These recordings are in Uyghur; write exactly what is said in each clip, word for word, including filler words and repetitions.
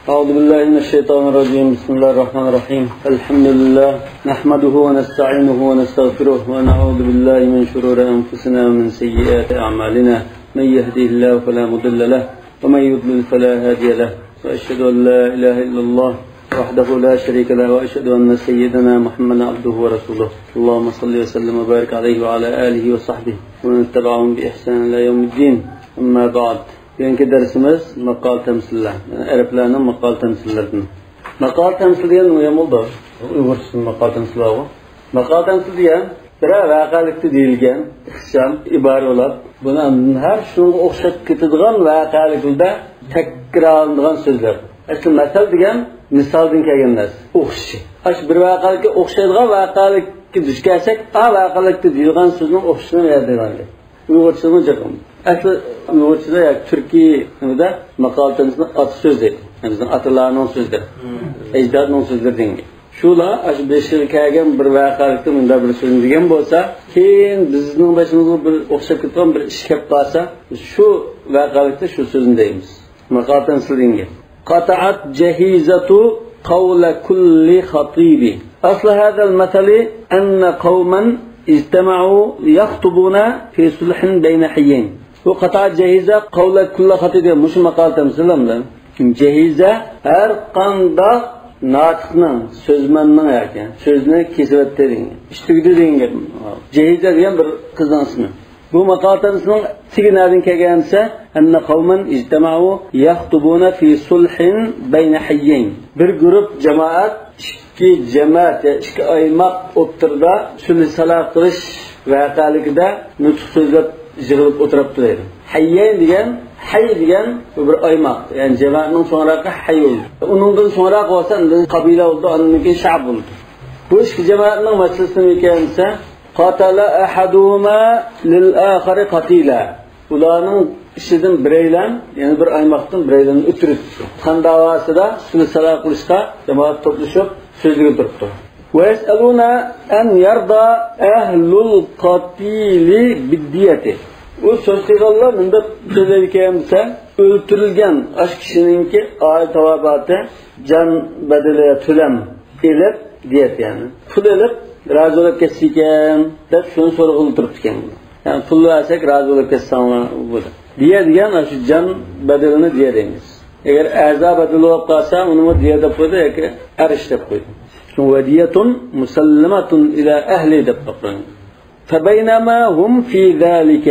أعوذ بالله من الشيطان الرجيم. بسم الله الرحمن الرحيم. الحمد لله، نحمده ونستعينه ونستغفره، ونعوذ بالله من شرور أنفسنا ومن سيئات أعمالنا. من يهده الله فلا مضل له، ومن يضلل فلا هادي له. وأشهد أن لا إله إلا الله وحده لا شريك له، وأشهد أن سيدنا محمدا عبده ورسوله. اللهم صل وسلم وبارك عليه وعلى آله وصحبه ومن تبعهم بإحسان إلى يوم الدين. أما بعد. بۈگۈنكى دەرسىمىز ماقال تەمسىللەر، يەنى ئەرەبلەرنىڭ ماقال تەمسىللىرىدىن. ماقال تەمسىل دېگەن نېمە بولدى؟ ئۇيغۇرچىسىدا ماقال تەمسىل بارغۇ. ماقال تەمسىل دېگەن بىرەر ۋەقەلىكتە دېيىلگەن ئىخچام ئىبارە بولۇپ، بۇنى ئاندىن ھەر شۇنىڭغا ئوخشاپ كېتىدىغان ۋەقەلىكلەردە تەكرارلىنىدىغان سۆزلەر. ئەسلى مەسەل دېگەن مىسالدىن كەلگەن نەرسە، ئوخشىشى. ئاشۇ بىر ۋەقەلىككە ئوخشايدىغان ۋەقەلىككە دۇچ كەلسەك، ئا ۋەقەلىكتە دېيىلغان سۆزنىڭ ئوخشىشىنى ياد دەيدىغان گەپ. ئۇيغۇرچىسىمۇ جىق. ئەسلى ئۇيغۇرچىدا ياكى تۈركىي تىلدا ماقال تەمسىلنى ئاتا سۆز دەيدۇ. يەنى بىزنىڭ ئاتىلارنىڭ سۆزلىرى، ئەجدادنىڭ سۆزلىرى دېگەن گەپ. شۇلار ئاشۇ بېشىغا كەلگەن بىر ۋەقەلىكتە مۇنداق بىر سۆزنى دېگەن بولسا، كېيىن بىزنىڭ بېشىمىزغا بىر ئوخشاپ كېتىدىغان بىر ئىش كەپ قالسا، بىز شۇ ۋەقەلىكتە شۇ سۆزنى دەيمىز. ماقال تەمسىل دېگەن گەپ. قطعت جهيزة قول كل خطيب. أصل هذا المثل أن قوما اجتمعوا يخطبون في صلح بين حيين. بۇ قطعت جهيزة قول كل خطيب دېگەن مۇشۇ ماقال تەمسىل ئەمدى. جهيزة ھەر قانداق ناتىقنىڭ، سۆزمەننىڭ ياكى سۆزىنى كېسىۋەتتى دېگەن، ئىش تۈگىدى دېگەن گەپ. جهيزة دېگەن بىر قىزنىڭ ئىسمى. بۇ ماقال تەمسىلنىڭ تېگى نەدىن كەلگەن دېسە، أن قوما اجتمعوا يخطبون في صلح بين حيين. بىر گۇرۇپ جامائەت، ئىككى جەمەت، يا ئىككى ئايماق ئوتتۇرىدا سۈلھى سالاھ قىلىش ۋەقەلىكىدە نۇتۇق سۆزلەپ يىغىلىپ ئولتۇرۇپتۇ دەيدۇ. ھەييەين دېگەن، ھەي دېگەن بۇ بىر ئايماق، يەنى جامائەتنىڭ چوڭراقى ھەي بولىدۇ. ئۇنىڭدىن چوڭراق بولسا ئاندىن قەبىلە بولىدۇ، ئاندىن كېيىن شەئب بولىدۇ. بۇ ئىككى جامائەتنىڭ مەسىلىسى نېمە ئىكەن دېسە، قاتل أحدهما للآخر قتيلا. ئۇلارنىڭ ئىچىدىن بىرەيلەن، يەنى بىر ئايماقتىن بىرەيلەننى ئۆلتۈرۈۋېتىپتۇ. قان داۋاسىدا سۈلھى سالاھ قىلىشقا جامائەت توپلىشىپ سۆزلىگىلى تۇرۇپتۇ. ويسألون أن يرضى أهل القتيل بالدية. ئۇ سۆز قىلغانلار مۇنداق سۆزلەيدىكەن دېسە، ئۆلتۈرۈلگەن ئاشۇ كىشىنىڭكى ئائىلە تاۋابىئاتى جان بەدىلى تۆلەم ئېلىپ، دىيەت يەنى، پۇل ئېلىپ رازى بولۇپ كەتسىكەن دەپ شۇنى سورىغىلى تۇرۇپتىكەن. يەنى پۇل بەرسەك رازى بولۇپ كەتسەڭلار بۇ دەپ. دىيە دېگەن ئاشۇ جان بەدىلىنى دىيە دەيمىز. ئەگەر ئەزا بەدىلى بولۇپ قالسا ئۇنىمۇ دىيە دەپ قويىدۇ ياكى ئەرش دەپ قويىدۇ. شۇڭا ودية مسلمة إلى أهله دەپ توختىغان. فبينما هم في ذلك،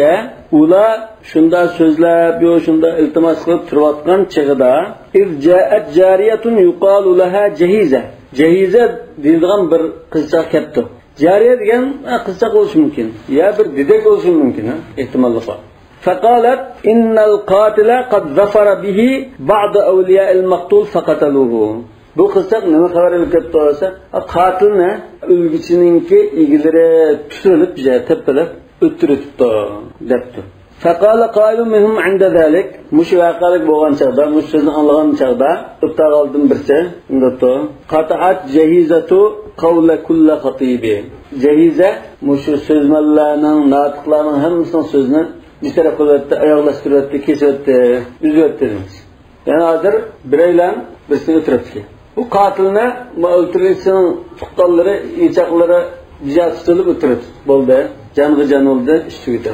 ئۇلار شۇنداق سۆزلەپ، يو شۇنداق ئىلتىماس قىلىپ تۇرۇۋاتقان چېغىدا، إذ جاءت جارية يقال لها جهيزة. جهيزة دېيىلىدىغان بىر قىزچاق كەپتۇ. جارىيە دېگەن، ھە، قىزچاق بولۇشى مۇمكىن. يا بىر دېدەك بولۇشى مۇمكىن، ھە، ئېھتىماللىق بار. فقالت إن القاتل قد ظفر به بعض أولياء المقتول فقتلوه. بۇ قىزچاق نېمە خەۋەر ئېلىپ كەپتۇ دېسە، قاتىلنى ئۆلگۈچىنىڭكى ئىگىلىرى تۇتۇۋېلىپ، تېپىۋېلىپ ئۆلتۈرۈۋېتىپتۇ دەپتۇ. فقال قائل منهم عند ذلك، مۇشۇ ۋەقەلىك بولغان چاغدا، مۇشۇ سۆزنى ئاڭلىغان چاغدا، توختاپ قالدىم بىرسى، دەپتۇ. قطعت جهيزة قول كل خطيب. جهيزة مۇشۇ سۆزمەنلەرنىڭ، ناتىقلارنىڭ ھەممىسىنىڭ سۆزىنى بىر تەرەپ قىلىۋەتتى، ئاياغلاشتۇرۇۋەتتى، كېسىۋەتتى، ئۈزۈۋەتتى دېمەكچى. يەنى ھازىر بىرەيلەن بىرسىنى ئۆلتۈرۈپتىكەن. بۇ قاتىلنى، ما ئۆلتۈرگۈچىنىڭ تۇغقانلىرى، ئىنچاقلىرى بىجا تۇتۇلۇپ ئۆلتۈرۈپتۇ. بولدى، جانغا جان بولدى، ئىش تۈگىدى.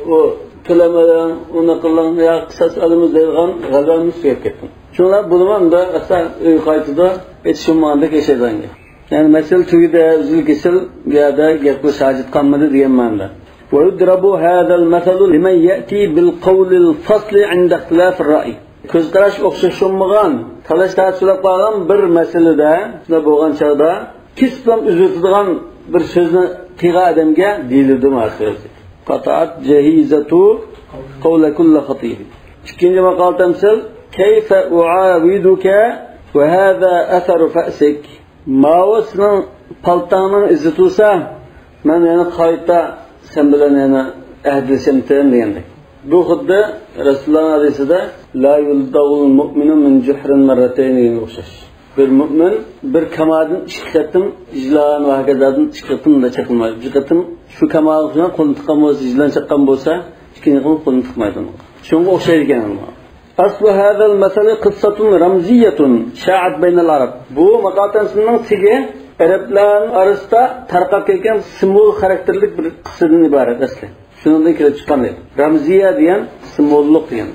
ئۇ تۆلىمەڭ، ئۇنى قىلىڭ، يا قىساس ئالىمىز دەيدىغان غەلۋەمىز تۈگەپ كەتتى. شۇڭلار بۇنىمۇ ئەمدى ئەسلا ئۆيگە قايتىدۇ، ھېچ بولمىغاندەك ياشايدىغان گەپ. يەنى مەسىلە تۈگىدى، ئۈزۈل كېسىل، بۇ يەردە گەپ قىلىش ھاجەت قالمىدى دېگەن مەنىدە. ويضرب هذا المثل لمن يأتي بالقول الفصل عند اختلاف الرأي. كۆز قاراش ئوخشاش بولمىغان، تالاش تارتىش بولۇپ قالغان بىر مەسىلىدە شۇنداق بولغان چاغدا كېسىپلا ئۈزۈۋېتىدىغان بىر سۆزنى قىلغان ئادەمگە دېيىلىدۇ مانا سۆز. قطعت جهيزة قول كل خطيب. ئىككىنچى ماقال تەمسىل. كيف أعاودك وهذا أثر فأسك. ماۋۇ سېنىڭ پالتاڭنىڭ ئىزى تۇرسا، مەن يەنە قايتا سەن بىلەن يەنە ئەھدىلىشەمتىم دېگەندەك. بۇ خۇددى رەسۇلۇللانىڭ ھەدىسىدە، لا يلدغ المؤمن من جحر مرتين دېگەنگە ئوخشاش. بىر مۆمىن بىر كامادىن ئىككى قېتىم، يىلان ۋە ھاكازادىن ئىككى قېتىم چېقىلمايدۇ. بىر قېتىم شۇ كاماغا قولىنى تىققان بولسا، يىلان چاققان بولسا، ئىككىنچى قېتىم قولىنى تىقمايدۇ. شۇنىڭغا ئوخشايدىكەن. أصل هذا المثل قصة رمزية شاعت بين العرب. بۇ ماقال تەمسىلنىڭ تېگى ئەرەبلەرنىڭ ئارىسىدا تارقاپ كەتكەن سىمۋول خاراكتېرلىك بىر قىسسىدىن ئىبارەت ئەسلى. شۇنىڭدىن كېلىپ چىققان دەيدۇ. رەمزىيە دېگەن سىمۋوللۇق دېگەن.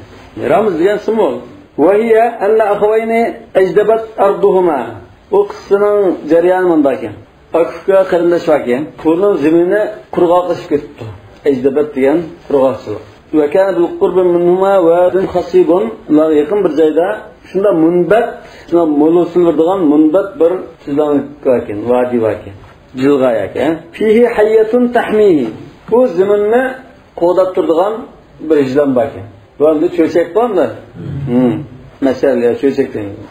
رەمز دېگەن سىمۋول. وهي أن أخوين أجدبت أرضهما. ئۇ قىسسىنىڭ جەريانى مۇنداق ئىكەن. ئاكا-ئۇكا قېرىنداش باركەن، بۇنىڭ زېمىنى قۇرغاقلىشىپ كېتىپتۇ. ئەجدىبەت دېگەن قۇرغاقچىلىق. وكان بالقرب منهما واد خصب. ئۇلارغا يېقىن بىر جايدا شۇنداق مۇنبەت، شۇنداق مول ھوسۇل بېرىدىغان مۇنبەت بىر تۈزلەڭلىك باركەن، ۋادى باركەن. جىلغا ياكى، ھە؟ فيه حية تحميه. بۇ زېمىننى قوغداپ تۇرىدىغان بىر يىلان باركەن. بۇ ئەمدى چۆچەك بارمۇ؟ ھىم. مەسەلەن، چۆچەك دەيمىز.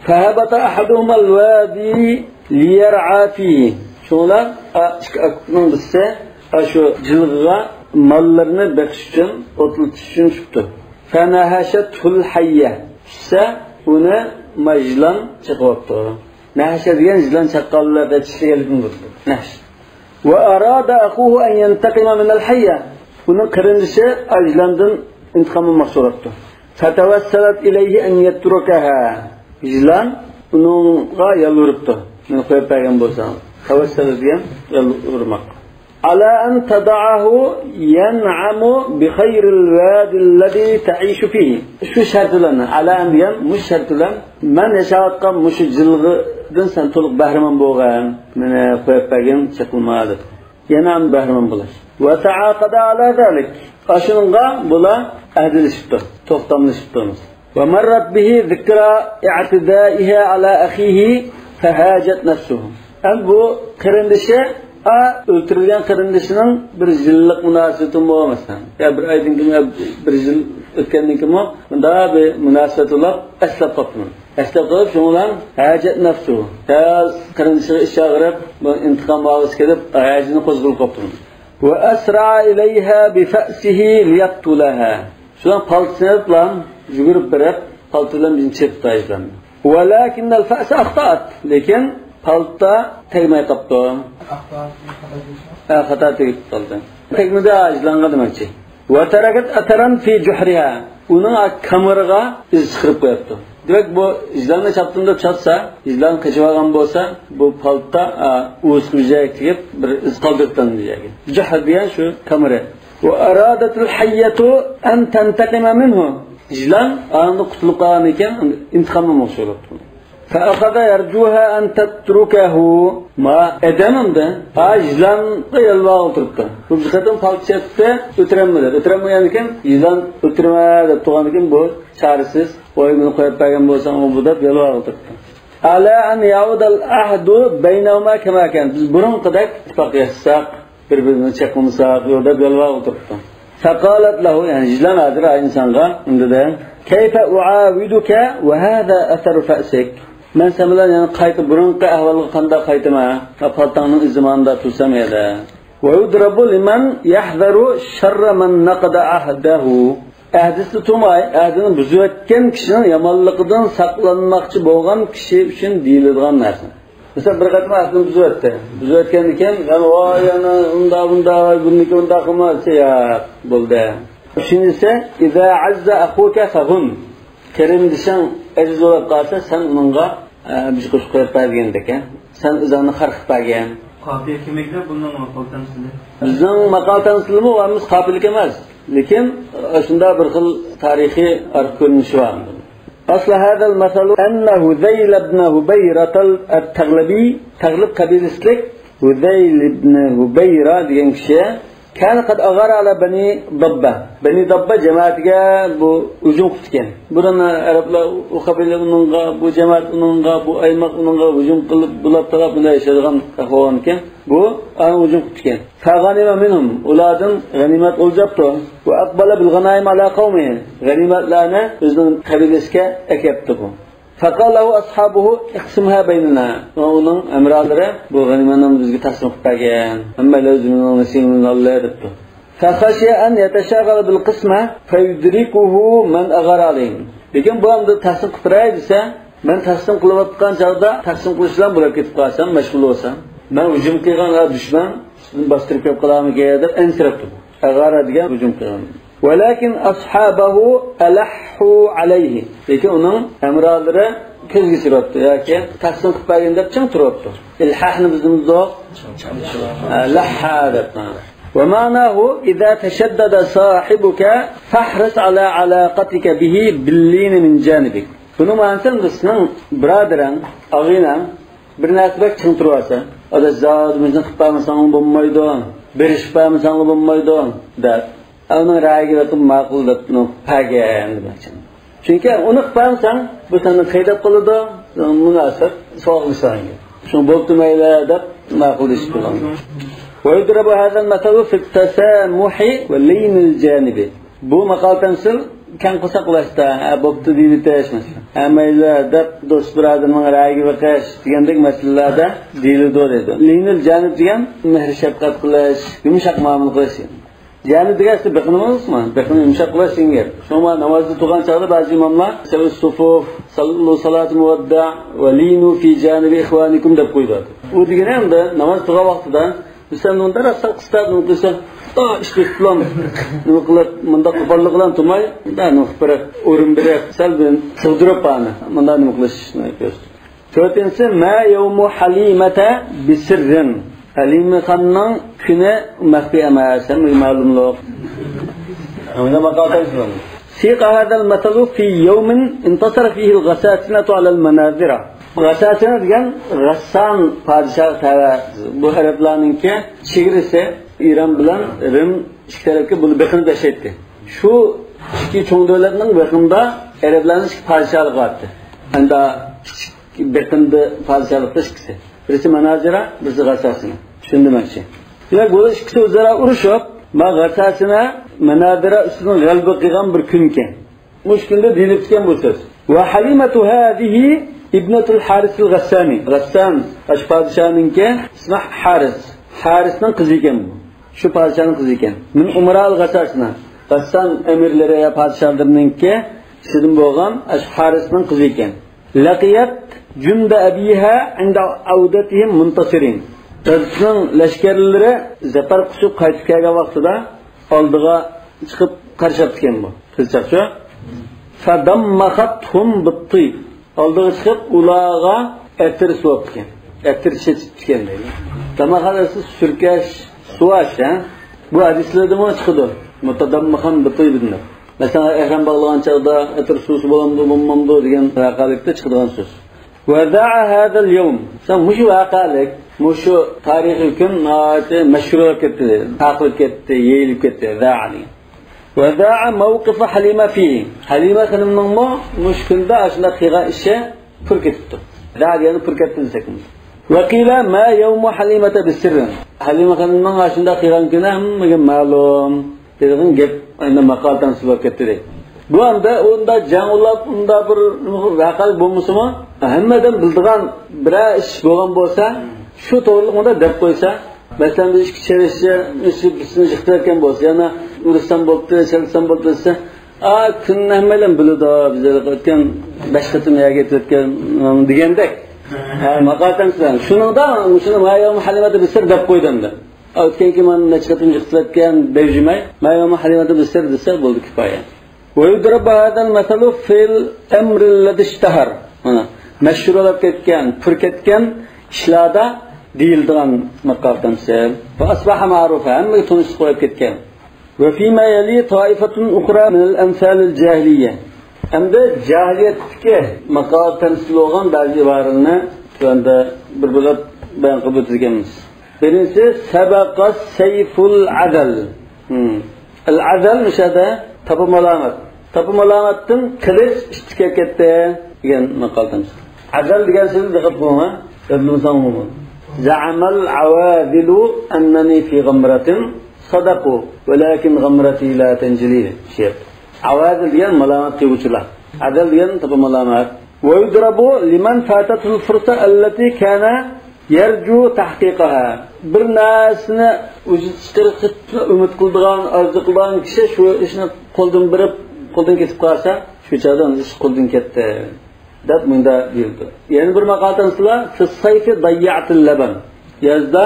فهبط أحدهما الوادي ليرعى فيه. شۇڭلار، ئا، ئىككى ئاكىنىڭ بىرسى، ئا، شۇ جىلغىغا ماللىرىنى بېقىش ئۈچۈن، ئوتلىتىش ئۈچۈن چۈشۈپتۇ. فنهشته الحية. چۈشسە، ئۇنى ما يىلان چېقىۋاپتۇ. نەھشە دېگەن يىلان چاققانلاردا چىشلىگەنلىكىنى بىلدۈرىدۇ. نەھش. وأراد أخوه أن ينتقم من الحية. ئۇنىڭ قېرىندىشى ئا يىلاندىن ئىنتىقام ئالماقچى بولۇپتۇ. فتوسلت إليه أن يتركها. يىلان ئۇنىڭغا يالۋۇرۇپتۇ. مېنى قويۇپ بەرگەن بولساڭ. تەۋەسسەل دېگەن يالۋۇرماق. على أن تدعه ينعم بخير الواد الذي تعيش فيه. شۇ شەرت بىلەن، على أن دېگەن مۇشۇ شەرت بىلەن، مەن ياشاۋاتقان مۇشۇ جىلغىدىن سەن تولۇق بەھرىمەن بولغىن، مېنى قويۇپ بەرگىن، چېقىلما دەپ. يەنە ھەم بەھرىمەن بولۇش. وتعاقدا على ذلك. ئاشۇنىڭغا بۇلار ئەھدىلىشىپتۇ، توختاملىشىپتۇ. ومرت به ذكرى اعتدائها على أخيه فهاجت نفسه. ئەمدى بۇ قېرىندىشى، ئا، ئۆلتۈرۈلگەن قېرىندىشىنىڭ بىر يىللىق مۇناسىۋىتىمۇ بولمىسا، يا بىر ئايدىن كېيىن، يا بىر يىل ئۆتكەندىن كېيىنمۇ مۇنداق بىر مۇناسىۋەت بولۇپ ئەسلەپ قاپتۇ. ئەسلەپ قېلىپ، شۇنىڭ بىلەن ھاجەت نەپسۇ. تەز قېرىندىشىغا ئىچ ئاغرىپ، بۇ ئىنتىقام ئالغۇسى كېلىپ، ھاجىتىنى قوزغىلىپ قاپتۇ. وأسرع إليها بفأسه ليقتلها. شۇنىڭ پالتىسىنى ئېلىپلا يۈگۈرۈپ بېرىپ، پالتا بىلەن بىزنى چېپىپ تاشلىدى. ولكن الفأس أخطأت. لېكىن پالتا تەگمەي قاپتۇ. ئەختا، خاتا تېگىپ قالدى. تەگمىدى، يىلانغا دېمەكچى. وتركت أثرا في جحرها. ئۇنىڭ كامىرىغا ئىز چىقىرىپ قويۇپتۇ. دېمەك، بۇ يىلاننى چاپتىم دەپ چاتسا، يىلان قېچىۋالغان بولسا، بۇ پالتا، ئا، ئۇۋىسىغا بىر جايغا تېگىپ، بىر ئىز قالدۇرۇپتۇ دېگەن. جۇھر دېگەن شۇ كامىرا. وأرادت الحية أن تنتقم منه. يىلان ئاندا قۇتۇلۇپ قالغاندىن كېيىن ئىنتىقام ئالماقچى بولۇپتۇ. فأخذ يرجوها أن تتركه. ما ئادەم ئەمدى، ھا، يىلانغا يالۋۇرۇپ تۇرۇپتۇ. بۇ بىر قېتىم پالتا چېپىپتۇ، ئۆلتۈرەلمىدى. ئۆلتۈرەلمىگەندىن كېيىن، يىلان ئۆلتۈرمە دەپ تۇرغاندىن كېيىن، بۇ چارىسىز، ۋاي، مېنى قويۇپ بەرگەن بولساڭ، ئۇ بۇ دەپ يالۋۇرۇپ تۇرۇپتۇ. على أن يعود العهد بينهما كما كان. بىز بۇرۇنقىدەك ئىتتىپاق ياسىساق، بىر-بىرىمىزنى چېقىمىساق، يوق دەپ يالۋۇرۇپ تۇرۇپتۇ. فقالت له، يەنى يىلان ھازىر ئىنسانغا دېدى، كيف أعاودك وهذا أثر فأسك؟ مەن سەن بىلەن يەنە قايتا بۇرۇنقى ئەھۋالغا قانداق قايتىمەن؟ ھە، پالتاڭنىڭ ئىزى ماندا تۇرسام يەردە. ويضرب لمن يحذر شر من نقض عهده. ئەھدىسىدە تۇرماي، ئەھدىنى بۇزۇۋەتكەن كىشىنىڭ يامانلىقىدىن ساقلانماقچى بولغان كىشى ئۈچۈن دېيىلىدىغان نەرسە. مىسال، بىر قېتىم ئەھدىنى بۇزۇۋەتتى. بۇزۇۋەتكەندىن كېيىن، يەنە، ۋاي، يەنە ئۇنداق، بۇنداق، ۋاي، بۇنىڭكى ئۇنداق قىلما دېسە، ياق، بولدى. ئۈچىنچىسى، إذا عز أخوك فهن. قېرىندىشىڭ ئەزىز بولۇپ قالسا، سەن ئۇنىڭغا، ئە، بىر قوشۇق قويۇپ بەر دېگەندەك، ھە؟ سەن ئۆزۈڭنى خار قىلىپ بەرگەن. قاپىيە كىملىكتە بۇنىڭ ماقال تەمسىلى؟ بىزنىڭ ماقال تەمسىلىمۇ ھەممىسى قاپىيىلىك ئەمەس. لېكىن، ئە، شۇنداق بىر خىل تارىخىي ئارقا كۆرۈنۈشى بار. أصل هذا المثل أن هذيل بن هبيرة التغلبي، تەغلىب قەبىلىسىلىك ھۇزەيل ئىبنى ھۇبەيرا دېگەن كىشى، كان قد أغار على بني ضبة، بەنى داببا جەمەتىگە بۇ ھۇجۇم قىپتىكەن. بۇرۇن ئەرەبلەر ئۇ قەبىلە ئۇنىڭغا، بۇ جەمەت ئۇنىڭغا، بۇ ئايماق ئۇنىڭغا ھۇجۇم قىلىپ، بۇلاپ تالاپ بۇنداق ياشايدىغان ئەھۋال بولغانىكەن. بۇ ئاڭا ھۇجۇم قىپتىكەن. فغنم منهم، ئۇلاردىن غەنىيمەت ئولجاپتۇ. وأقبل بالغنائم على قومه، غەنىيمەتلەرنى ئۆزىنىڭ قەبىلىسىگە ئەكەپتۇ بۇ. فقال له أصحابه اقسمها بيننا. ئۇنىڭ ھەمراھلىرى بۇ غەنىيمەتنى بىزگە تەقسىم قىلىپ بەرگىن. ھەممەيلەن ئۆزىنىڭ نېسىبىنى ئالدى دەپتۇ. فخشي أن يتشاغل بالقسمة فيدركه من أغار عليه. لېكىن بۇ ئەمدى تەقسىم قىلىپ بېرەي دېسە، مەن تەقسىم قىلىۋاتقان چاغدا تەقسىم قىلىش بىلەن بولۇپ كېتىپ قالسام، مەشغۇل بولسام، مەن ھۇجۇم قىلغان ھە دۈشمەن ئۈستىدىن باستۇرۇپ كېلىپ قالارمىكىن دەپ ئەنسىرەپتۇ. ئەغارا دېگەن ھۇجۇم قىلغان. ولكن أصحابه ألحوا عليه. لېكىن ئۇنىڭ ھەمراھلىرى كۆزگە چۈشۈرۈپتۇ ياكى تەھسىن قىلىپ بەرگىن دەپ چىڭ تۇرۇپتۇ. ئىلھاھنى بىزدە ئە، لەھھا دەپ. ومعناه إذا تشدد صاحبك فاحرص على علاقتك به باللين من جانبك. بۇنىڭ مەنىسى، سېنىڭ بۇرادىرىڭ، ئاغىنەڭ بىر نەرسە بەك چىڭ تۇرۇۋالسا، ئاداش، زادى مۇشۇنى قىلىپ بەرمىسەڭمۇ بولمايدۇ، بېرىشىپ بەرمىسەڭمۇ بولمايدۇ دەپ، ئۇنىڭ رەئايىگە بېقىپ ماقۇل دەپ پەگەن دېمەكچى. چۈنكى ئۇنى قىلىپ بەرمىسەڭ، بۇ سەندىن خېرىدەپ قالىدۇ، مۇناسىپ سوغۇق ئىشلارنى. شۇڭا بوپتۇ مەيلى دەپ ماقۇل دېيىشىپ قالغان. ويضرب هذا المثل في التسامح ولين الجانب. بۇ ماقال تەمسىل كەڭ قورساقلاشتا، ھە، بوپتۇ دېيىۋېتىش، مەسىلەن. ھە، مەيلى دەپ دوست بۇرادەرنىڭ رەئايىگە بېقىش دېگەندەك مەسىلىلەردە دېيىلىدۇ دەيدۇ. لىنىل جانىب دېگەن مېھىر شەپقەت قىلىش، يۇمشاق مۇئامىلە قىلىش. جانىب دېگەن ئەسلى بېقىندىمۇ ئەمەسمۇ؟ بېقىندى يۇمشاق قىلىش دېگەن گەپ. شۇڭا نامازدا تۇرغان چاغدا بەزى ئىماملار سەۋىس سۇفۇف، سەللۇ سالاتىم مۇۋەددە ۋە لىنۇ فى جانىبى ئىخۋانىكۇم دەپ قويىدۇ. ئۇ دېگىنى ئەمدى ناماز تۇرغان ۋاقتىدا بىز سەل مۇنداق سەل قىستاپ نېمە قىلسا، ئا، ئىشلىتىپلام، نېمە قىلىپ، مۇنداق قوپاللىق بىلەن تۇرماي، مۇنداق نېمە قىلىپ بېرىپ، ئورۇن بېرىپ، سەل بىر سىغدۇرۇپ بارنى، مۇنداق نېمە قىلىشنى كۆرسىتىدۇ. تۆتىنچىسى، ما يومۇ ھەلىمەتە بىسىررىن. ھەلىمە خاننىڭ كۈنى مەخپىي ئەمەس، ھەممىگە مەلۇملۇق. ئەمدى ماقال تەمسىل. سىقە ھازەل مەسەلۇ فى يومىن ئىنتەسەرە فىھىل غەسساسىنەتۇ ئەلەل مەنازىرە. غەسساسىنە دېگەن غەسسان پادىشاھ تەۋە. بۇ ئەرەبلەرنىڭكى چېگرىسى ئىران بىلەن رىم ئىككى تەرەپكە بۇنى بېقىنىپ ياشايتتى. شۇ ئىككى چوڭ دۆلەتنىڭ بېقىنىدا ئەرەبلەرنىڭ ئىككى پادىشاھلىقى بارتتى. ئەمدى كىچىك بېقىندى پادىشاھلىقتا ئىككىسى. بىرسى مەنازىرە، بىرسى غەسساسىنە. شۇنى دېمەكچى. دېمەك، بۇ ئىككىسى ئۆزئارا ئۇرۇشۇپ، ما غەسساسىنە مەنازىرە ئۈستىدىن غەلىبە قىلغان بىر كۈنكەن. مۇشۇ كۈندە دېيىلىپتىكەن بۇ سۆز. ۋە ھەلىمەتۇ ھازىھى ئىبنەتۇل ھارىسىل غەسسانى. غەسسان، ئاشۇ پادىشاھنىڭكى ئىسمى ھارىس. ھارىسنىڭ قىزى ئىكەن بۇ. شۇ پادىشاھنىڭ قىزى ئىكەن. مىن ئۇمراءىل غەسساسىنە. غەسسان ئەمىرلىرى يا پادىشاھلىرىنىڭكى ئىچىدىن بولغان ئاشۇ ھارىسنىڭ قىزى ئىكەن. لەقىيەت جۇندە ئەبىھا ئىندە ئەۋدەتىھىم مۇنتەسىرىن. دادىسىنىڭ لەشكەرلىرى زەپەر قۇچۇپ قايتىپ كەلگەن ۋاقتىدا ئالدىغا چىقىپ قارشاپتىكەن بۇ قىزچاقچۇ. فەدەممەخەتھۇم بىتتىيب. ئالدىغا چىقىپ ئۇلارغا ئەتىر سۇۋاپتىكەن. ئەتىر چېچىپتىكەن دەيدۇ. دەممەخەت ئەسلى سۈركەش، سۇۋاش، ھە؟ بۇ ھەدىسلەردىمۇ چىقىدۇ. مۇتەدەممىخەن بىتىيبىن دەپ. مەسىلەن، ئەھرام باغلىغان چاغدا ئەتىر سۇسى بولامدۇ، بولمامدۇ دېگەن ۋەقەلىكتە چىقىدىغان سۆز. ۋەزەئە ھازەل يەۋم. سەن مۇشۇ ۋەقەلىك، مۇشۇ تارىخىي كۈن ناھايىتى مەشھۇر بولۇپ كەتتى، تارقىلىپ كەتتى، يېيىلىپ كەتتى، ۋەزەئە دېگەن. ۋەزەئە مەۋقىفە ھەلىمە فىھى. ھەلىمە خېنىمنىڭمۇ مۇشۇ كۈندە ئاشۇنداق قىلغان ئىشى پۈر كېتىپتۇ. ۋەزەئە دېگەننى پۈر كەتتى دېسەكمۇ. ۋەقىلە ما يەۋمۇ ھەلىمەتە بىسىررىن. ھەلىمە خېنىمنىڭ ئاشۇنداق قىلغان كۈنى ھەممىگە مەلۇم. دېگەن گەپ ئەمدى ماقال تەمسىل بولۇپ كەتتى دەيدۇ. بۇ ئەمدى ئۇنداق جەڭ ئۇلاپ، ئۇنداق بىر ۋەقەلىك بولمىسىمۇ، ھەممە ئادەم بىلىدىغان بىرەر ئىش بولغان بولسا، شۇ توغرىلىق مۇنداق دەپ قويسا، مەسىلەن، بىز ئىككى چېلىشچى، بىرسىنى يىقىتىۋەتكەن بولسا، يەنە ئۇرۇشسام بوپتۇ، چېلىشسام بوپتۇ دېسە، ئا، كۈننى ھەممەيلەن بىلىدۇ، بىز ئۆتكەن بەش قېتىم يەرگە يېتىۋەتكەن دېگەندەك. ھە، ماقال تەمسىل. شۇنىڭدا، شۇنى ما يەۋمۇ ھەلىمەتە بىسىررىن دەپ قويدى ئەمدى. ئۆتكەنكى مانا نەچچە قېتىم يىقىتىۋەتكەن دەۋجىمەي، ما يەۋمۇ ھەلىمەتە بىسىررىن دېسە بولدى، كىپايە. ۋە يۇدرىبۇ ھازەل مەسەلۇ فىل ئەمرىللەزى ئىشتەھەر. مانا، مەشھۇر بولۇپ كەتكەن، پۈر كەتكەن ئىشلاردا دېيىلىدىغان ماقال تەمسىل. ۋە ئەسبەھە مەئرۇفە، ھەممىگە تونۇشلۇق بولۇپ كەتكەن. ۋە فىما يەلى تائىفەتۇن ئۇخرا مىنەل ئەمسالىل جاھىلىيە. ئەمدى جاھىلىيەتتىكى ماقال تەمسىل بولغان بەزى ئىبارىلەرنى تۆۋەندە بىر بۆلەك بايان قىلىپ ئۆتىدىكەنمىز. بىرىنچىسى، سەبەقە سەيفۇل ئەزەل. ھىم. ئەل ئەزەل مۇشۇ يەردە تاپا مالامەت. تاپا مالامەتتىن قىلىچ ئۈستۈن كەتتى دېگەن ماقال تەمسىل. ئەزەل دېگەن سۆزنى دىققەت قىلىڭ، ھە؟ يادلىمىساڭ بولمايدۇ. زەئەمەل ئەۋازىلۇ ئەننەنى فى غەمرەتىن سەدەقۇ ۋەلەكىن غەمرەتى لا تەنجىلى. شېئىر. ئەۋازىل دېگەن مالامەت قىلغۇچىلار. ئەزەل دېگەن تاپا مالامەت. ۋە يۇدرەبۇ لىمەن فاتەتھۇل فۇرسە ئەللەتى كانە يەرجۇ تەھقىقەھا. بىر نەرسىنى ۋۇجۇدقا چىقىرىشقا ئۈمىد قىلىدىغان، ئارزۇ قىلىدىغان كىشى شۇ ئىشنى قولدىن بېرىپ، قولدىن كېتىپ قالسا، شۇ چاغدا ئۇ ئىش قولدىن كەتتى دەپ مۇنداق دېيىلىدۇ. يەنە بىر ماقال تەمسىلى، فىس سەيفى زەييەتىل لەبەن. يازدا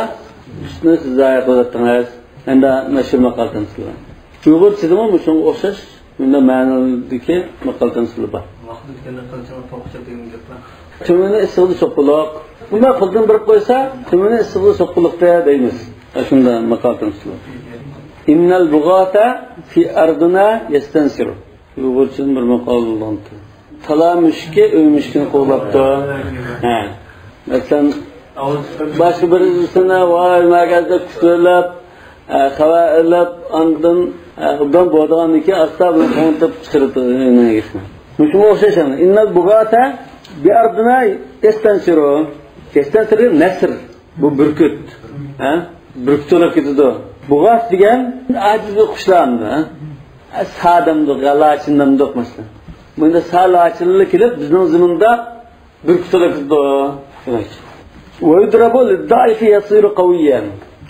سۈتنى سىز زايە قىلىۋەتتىڭىز. مەندە مەشھۇر ماقال تەمسىلى. ئۇيغۇرچىدىمۇ مۇشۇنىڭغا ئوخشاش مۇنداق مەنىدىكى ماقال تەمسىلى بار. تۆمۈرنى ئىسسىغىدا سوققۇلۇق. بۇنداق قولدىن بېرىپ قويسا، تۆمۈرنى ئىسسىغىدا سوققۇلۇقتا دەيمىز. ئاشۇنداق ماقال تەمسىلى بار. إن البغاث في أرضنا يستنصر. ئۇيغۇرچىدىن بىر ماقال بولغانتى. تالا مۈشۈكى ئۆي مۈشۈكىنى قوغلاپتۇ. ھە. مەسىلەن، باشقا بىرسىنى ۋاي مەركەزدە كۈتۈۋېلىپ، ئە، خەۋەر ئېلىپ، ئاندىن، ئە، ئوبدان بولىدىغاندىن كېيىن ئاستا بۇنى قوڭتىپ چىقىرىپ ئۆينىڭ ئىگىسىنى. مۇشۇنىڭغا ئوخشاش. إن البغاث بأرضنا يستنصر. يستنصر نەسر. بۇ بۈركۈت. ھە؟ بۈركۈت بولۇپ كېتىدۇ. بۇغاس دېگەن ئاجىز قۇشلار ئەمدى، ھە؟ سا دەمدۇق يا لاچىن دەمدۇق مەسىلەن. بۇندا سا لاچىنلا كېلىپ بىزنىڭ زېمىندا بۈركۈت بولۇپ كېتىدۇ. دېمەك. ويضرب للضعيف يصير قويا.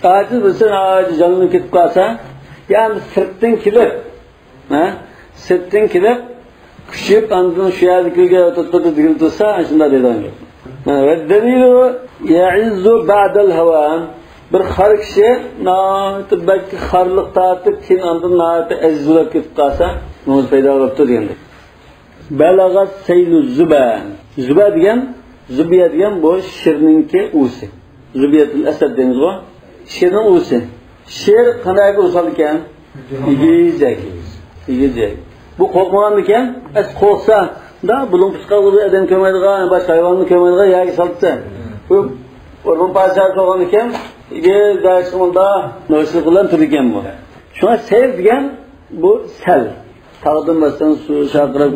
ئاجىز بولسا، ئاجىز جانلىنىپ كېتىپ قالسا، يا سىرتتىن كېلىپ، ھە؟ سىرتتىن كېلىپ، كۈچىيىپ، ئاندىن شۇ يەردىكىگە تۇتۇپ دېگىلى تۇرسا، شۇنداق دەيدىغان گەپ. ھە، والدليل يعز بعد الهوان. بىر خار كىشى ناھايىتى بەك خارلىق تارتىپ، كېيىن ئاندىن ناھايىتى ئەزىز بولۇپ كېتىپ قالسا، نومۇس پەيدا بوپتۇ دېگەندەك. بلغ السيل الزبا. زۇبا دېگەن، زۇبىيە دېگەن بۇ شىرنىڭكى ئۇۋىسى. زۇبىيەتۇل ئەسەد دەيمىزغۇ. شىرنىڭ ئۇۋىسى. شىر قانداق ئۇۋا سالىدىكەن؟ ئېگىزەك. ئېگىزەك. بۇ قورقمىغاندىكەن، ئەس قورقسا، دا بۇلۇڭ پۇچقاقلىرى ئادەم كۆرمەيدىغان، باشقا ھايۋاننى كۆرمەيدىغان يەرگە سالىدىكەن. بۇ ئورمان پادىشاھى بولغاندىكەن، ئېگىزەك شۇندا نوشلۇق بىلەن تۇرىدىكەن بۇ. شۇڭا سەيل دېگەن بۇ سەل. تاغدىن باشلىساڭ سۇ شارقىراپ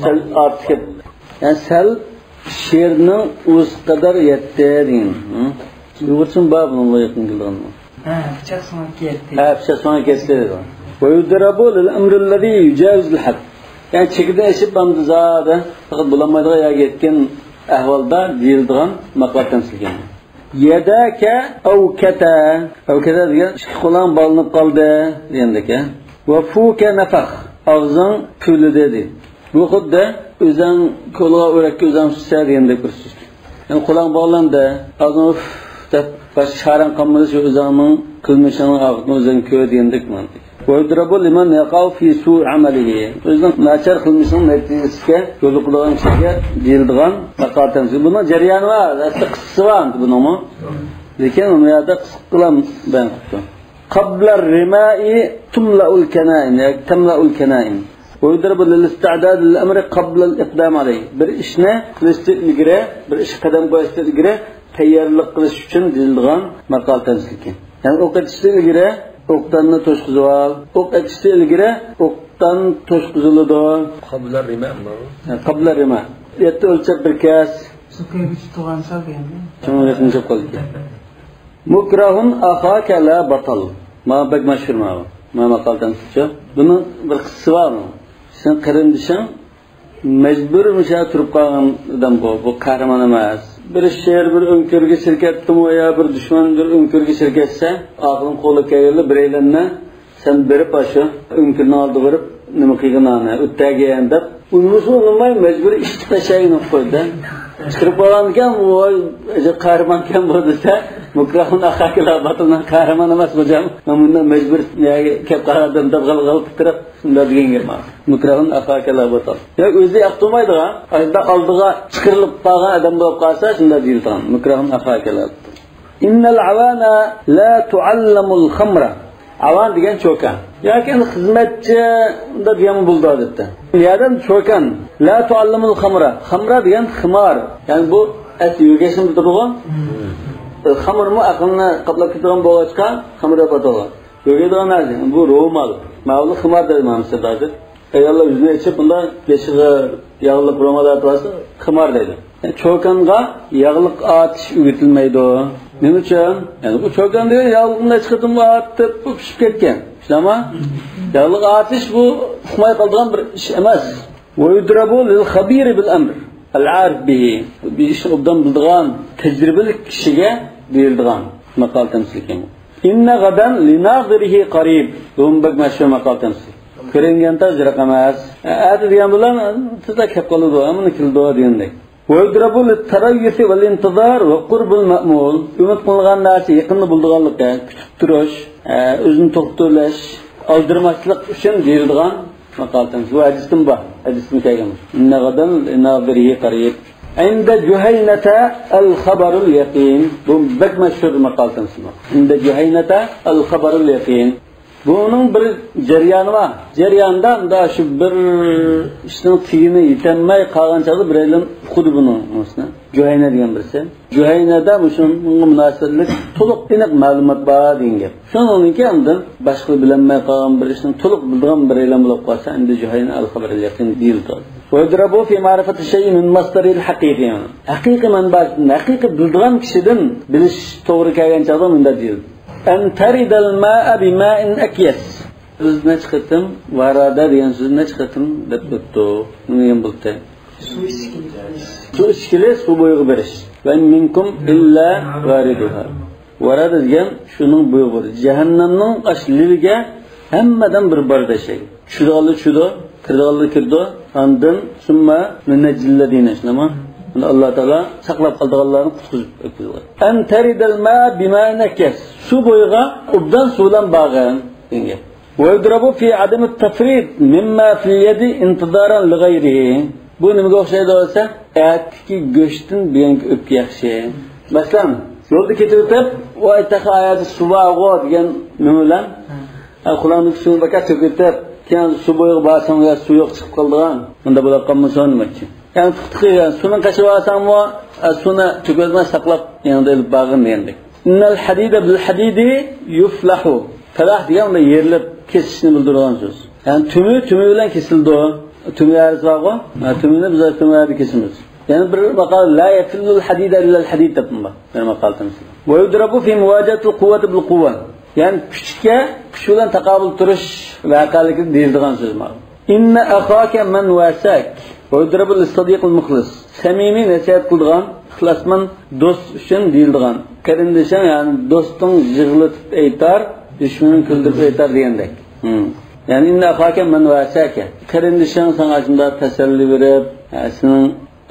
سەل ئارتىپ كەتتى. يەنى سەل شىرنىڭ ئۇۋىسى قەدەر يەتتى دېگەن. ھە؟ ئۇيغۇرچىمۇ بار بۇنىڭغا يېقىن كېلىدىغان. ھە، پىچاق سۆڭەككە يەتتى. ھە، پىچاق سۆڭەككە يەتتى دەيدۇ. ويضرب للأمر الذي يجاوز الحد. يەنى چېكىدىن ئېشىپ بامدى زادى پەقەت بولالمايدىغان يەرگە يەتكەن ئەھۋالدا دېيىلىدىغان ماقال تەمسىلكەن. يداك أوكتا. ئەۋكەتە دېگەن ئىككى قولۇڭ باغلىنىپ قالدى دېگەندەك. وفوك نفخ. ئاغزىڭ پۈۋلىدى دەيدۇ. بۇ خۇددى ئۆزەڭ كولىغا ئۆرەككە ئۆزەڭ سۈرسە دېگەندەك بىر سۆز. يەنى قولۇڭ باغلاندى، ئاغزىڭ ئۇف دەپ باشقا چارەڭ قالمىدى، شۇ ئۆزەڭنىڭ قىلمىشىڭنىڭ ئاقىۋىتىنى ئۆزەڭ كۆر دېگەندەك مانا. ويضرب لمن يقع في سوء عمله. ئۆزىنىڭ ناچار قىلمىشىنىڭ نەتىجىسىگە يولۇقىدىغان كىشىگە دېيىلىدىغان ماقال تەمسىل. بۇنىڭ جەريانى بار، ئەسلى قىسسىسى بار بۇنىڭمۇ. لېكىن ئۇنى يەردە قىسقىلا بەيان قىپتۇ. قبل الرماء تملأ الكنائن، ياكى تملأ الكنائن. ويضرب للاستعداد للأمر قبل الإقدام عليه. بىر ئىشنى قىلىشتىن ئىلگىرى، بىر ئىشقا قەدەم قويۇشتىن ئىلگىرى تەييارلىق قىلىش ئۈچۈن دېيىلىدىغان ماقال تەمسىلكەن. يەنى ئوق ئېتىشتىن ئىلگىرى ئوقداننى توشقۇزۇۋال. ئوق ئېتىشتىن ئىلگىرى ئوقدان توشقۇزۇلىدۇ. قابلە رىمە. ھە، قابلە رىمە. يەتتە ئۆلچەپ بىر كەس. سۇ كۆيگۈچە تۇغان سال دېگەندە. شۇنىڭ يېقىنچە قالدى. مكره أخاك لا بطل. مانا بەك مەشھۇر مانا بۇ. مانا ماقال تەمسىلچۇ. بۇنىڭ بىر قىسسىسى بار بۇنىڭ. سېنىڭ قېرىندىشىڭ مەجبۇر مۇشۇ يەردە تۇرۇپ قالغان ئادەم بۇ. بۇ قەھرىمان ئەمەس. بىر شېئىر بىر ئۆڭكۈرگە شىركەتتىمۇ يا بىر دۈشمەن بىر ئۆڭكۈرگە شىركەتسە، ئاخىرىنى قولغا كەلگەندە بىرەيلەننى سەن بېرىپ ئاشۇ ئۆڭكۈرنىڭ ئالدىغا بېرىپ نېمە قىلغىنىڭنى ئۆتەگەن دەپ، ئۇنىمىسى ئۇنىماي مەجبۇرىي ئىشتىن تەشەگە قويدى. چىقىرىپ قالغاندىكەن، ۋاي ئەجەب قەھرىمانكەن بۇ دېسە، مۇكراھۇن ئاخاكىلا باتىلنىڭ قەھرىمان ئەمەس خوجام. مەن بۇنداق مەجبۇر يەرگە كەپ قالدىم دەپ غىل-غىل پىتىراپ شۇنداق دېگەن گەپ ماڭا. مۇكراھۇن ئاخاكىلا باتىل. يا ئۆزى ياقتۇرمايدىغان، ئاشۇنداق ئالدىغا چىقىرىلىپ قالغان ئادەم بولۇپ قالسا شۇنداق دېيىلىدىغان. مۇكراھۇن ئاخاكىلا باتىل. إن العوان لا تعلم الخمر. ئاۋان دېگەن چوكان. ياكى ئەمدى خىزمەتچى ئۇنداق دېگەنمۇ بولىدۇ ئادەتتە. يەردىن چوكان. لا تعلم الخمر. خەمرە دېگەن خىمار. يەنى بۇ ئەس يۆگەشنى بىلدۈرىدىغۇ. خەمرىمۇ ئەقىلنى قاپلاپ كېتىدىغان بولغاچقا خەمرە دەپ ئاتالغان. يۆگەيدىغان نەرسە. بۇ رومال. ماۋۇنى خىمار دەيدۇ مانا سىلەردە. ئاياللار يۈزىنى ئېچىپ بۇنداق بېشىغا ياغلىق رومال ئارتىۋالسا خىمار دەيدۇ. يەنى چوكانغا ياغلىق ئارتىش ئۆگىتىلمەيدۇ. نېمە ئۈچۈن؟ يەنى بۇ چوكان دېگەن ياغلىقنى نەچچە قېتىم ئارتىپ، ئۇ پىشىپ كەتكەن. شۇنداقمۇ؟ ياغلىق ئارتىش بۇ ئۇقماي قالىدىغان بىر ئىش ئەمەس. ويضرب للخبير بالأمر العارف به. بىر ئىشنى ئوبدان بىلىدىغان تەجرىبىلىك كىشىگە دېيىلىدىغان ماقال تەمسىلكەن. إن غدا لناظره قريب. بۇمۇ بەك مەشھۇر ماقال تەمسىل. كۆرۈنگەن تاغ يىراق ئەمەس. ئەتە دېگەن بىلەن تېزلا كەپ قالىدۇ، ھەممىنى كېلىدۇ دېگەندەك. ويضرب للتريث والانتظار وقرب المأمول. ئۈمىد قىلىنغان نەرسە يېقىندا بولىدىغانلىقى، كۈتۈپ تۇرۇش، ئە، ئۆزىنى توختىتىۋېلىش، ئالدىرىماسلىق ئۈچۈن دېيىلىدىغان ماقالە تەمسىل. بۇ ھەدىستىن بار. ھەدىستىن كەلگەن. إن غدا لناظره قريب. عند جهينة الخبر اليقين. بۇ بەك مەشھۇر ماقالە تەمسىل. عند جهينة الخبر اليقين. بۇنىڭ بىر جەريانى بار. جەرياندا مۇنداق شۇ بىر ئىشنىڭ تېگىنى يېتەلمەي قالغان چاغدا بىرەيلەن ئۇقىدۇ بۇنىڭ ئۇنىسىنى. جۇھەينە دېگەن بىرسى. جۇھەينەدە مۇشۇنىڭغا مۇناسىۋەتلىك تولۇق ئېنىق مەلۇمات بار دېگەن گەپ. شۇنىڭدىن كېيىن ئاندىن باشقىلار بىلەلمەي قالغان بىر ئىشنى تولۇق بىلىدىغان بىرەيلەن بولۇپ قالسا، ئەمدى جۇھەينە ئەل خەبەر يەقىن دېيىلىدۇ. ويضرب في معرفة الشيء من مصدره الحقيقي. ھەقىقىي مەنبەسىدىن، ھەقىقىي بىلىدىغان كىشىدىن بىلىش توغرا كەلگەن چاغدا مۇنداق دېيىلىدۇ. أن ترد الماء بماء أكيس. بىز نەچچە قېتىم ۋارادا دېگەن سۆزنى نەچچە قېتىم دەپ ئۆتتۇق. نېمە بولدى؟ سۇ ئىچكىلى، سۇ بويىغا بېرىش. وإن منكم إلا واردها. ۋارادا دېگەن شۇنىڭ بويىغا بېرىش. جەھەننەمنىڭ ئاش لېۋىگە ھەممىدىن بىر بار دەشەي. چۈشىدىغانلار چۈشىدۇ، كىرىدىغانلار كىرىدۇ. ئاندىن ثم ننجي الذين، شۇنداقمۇ؟ ئاللا تائالا ساقلاپ قالىدىغانلارنى قۇتقۇزۇپ ئۆتكۈزىدۇ. أن ترد الماء بماء أكيس. سۇ بويىغا ئوبدان سۇ بىلەن بارغىن دېگەن گەپ. ويضرب في عدم التفريط مما في اليد انتظارا لغيره. بۇ نېمىگە ئوخشايدۇ دېسە، ئەتىكى گۆشتىن بۈگۈنكى ئۆپكە ياخشى. مەسىلەن، يولدا كېتىۋېتىپ، ۋاي، تېخى ئاياغدا سۇ بارغۇ دېگەن نېمە بىلەن، ھە، قۇلاقنىڭ سۇنى بەكرەك تۆكۈۋېتىپ، كېيىن سۇ بويىغا بارساڭ، يا سۇ يوق، چىقىپ قالىدىغان. مۇنداق بولۇپ قالمىسۇن دېمەكچى. يەنى تۇقتۇقى، يەنى سۇنى قېچىپ ئالساڭمۇ، ئە، سۇنى تۆكۈۋەتمەي ساقلاپ يېنىڭدا ئېلىپ بارغىن دېگەندەك. إن الحديد بالحديد يفلح. پەلەھ دېگەن ئۇنداق يېرىلىپ كېسىشنى بىلدۈرىدىغان سۆز. يەنى تۈمۈ، تۈمۈ بىلەن كېسىلىدۇ. تۈمۈ ھەدىسى بارغۇ. ھە، تۈمۈنى بىز تۈمۈ ھەدە كېسىمىز. يەنە بىر ماقال، لا يفل الحديد إلا الحديد دەپ بار. بىر ماقال تەمسىل. ويضرب في مواجهة القوة بالقوة. يەنى كۈچكە كۈچ بىلەن تاقابىل تۇرۇش ۋەقەلىكىدە دېيىلىدىغان سۆز مانا. إن أخاك من واساك. ويضرب للصديق المخلص. سەمىمىي نەسىھەت قىلىدىغان، ئىخلاسمەن دوست ئۈچۈن دېيىلىدىغان. قېرىندىشىڭ، يەنى دوستۇڭ يىغلىتىپ ئېيتار، دۈشمىنىڭ كۈلدۈرۈپ ئېيتار دېگەندەك. ھىم. يەنى إن أخاك من واساك. قېرىندىشىڭ ساڭا شۇنداق تەسەللى بېرىپ، سېنىڭ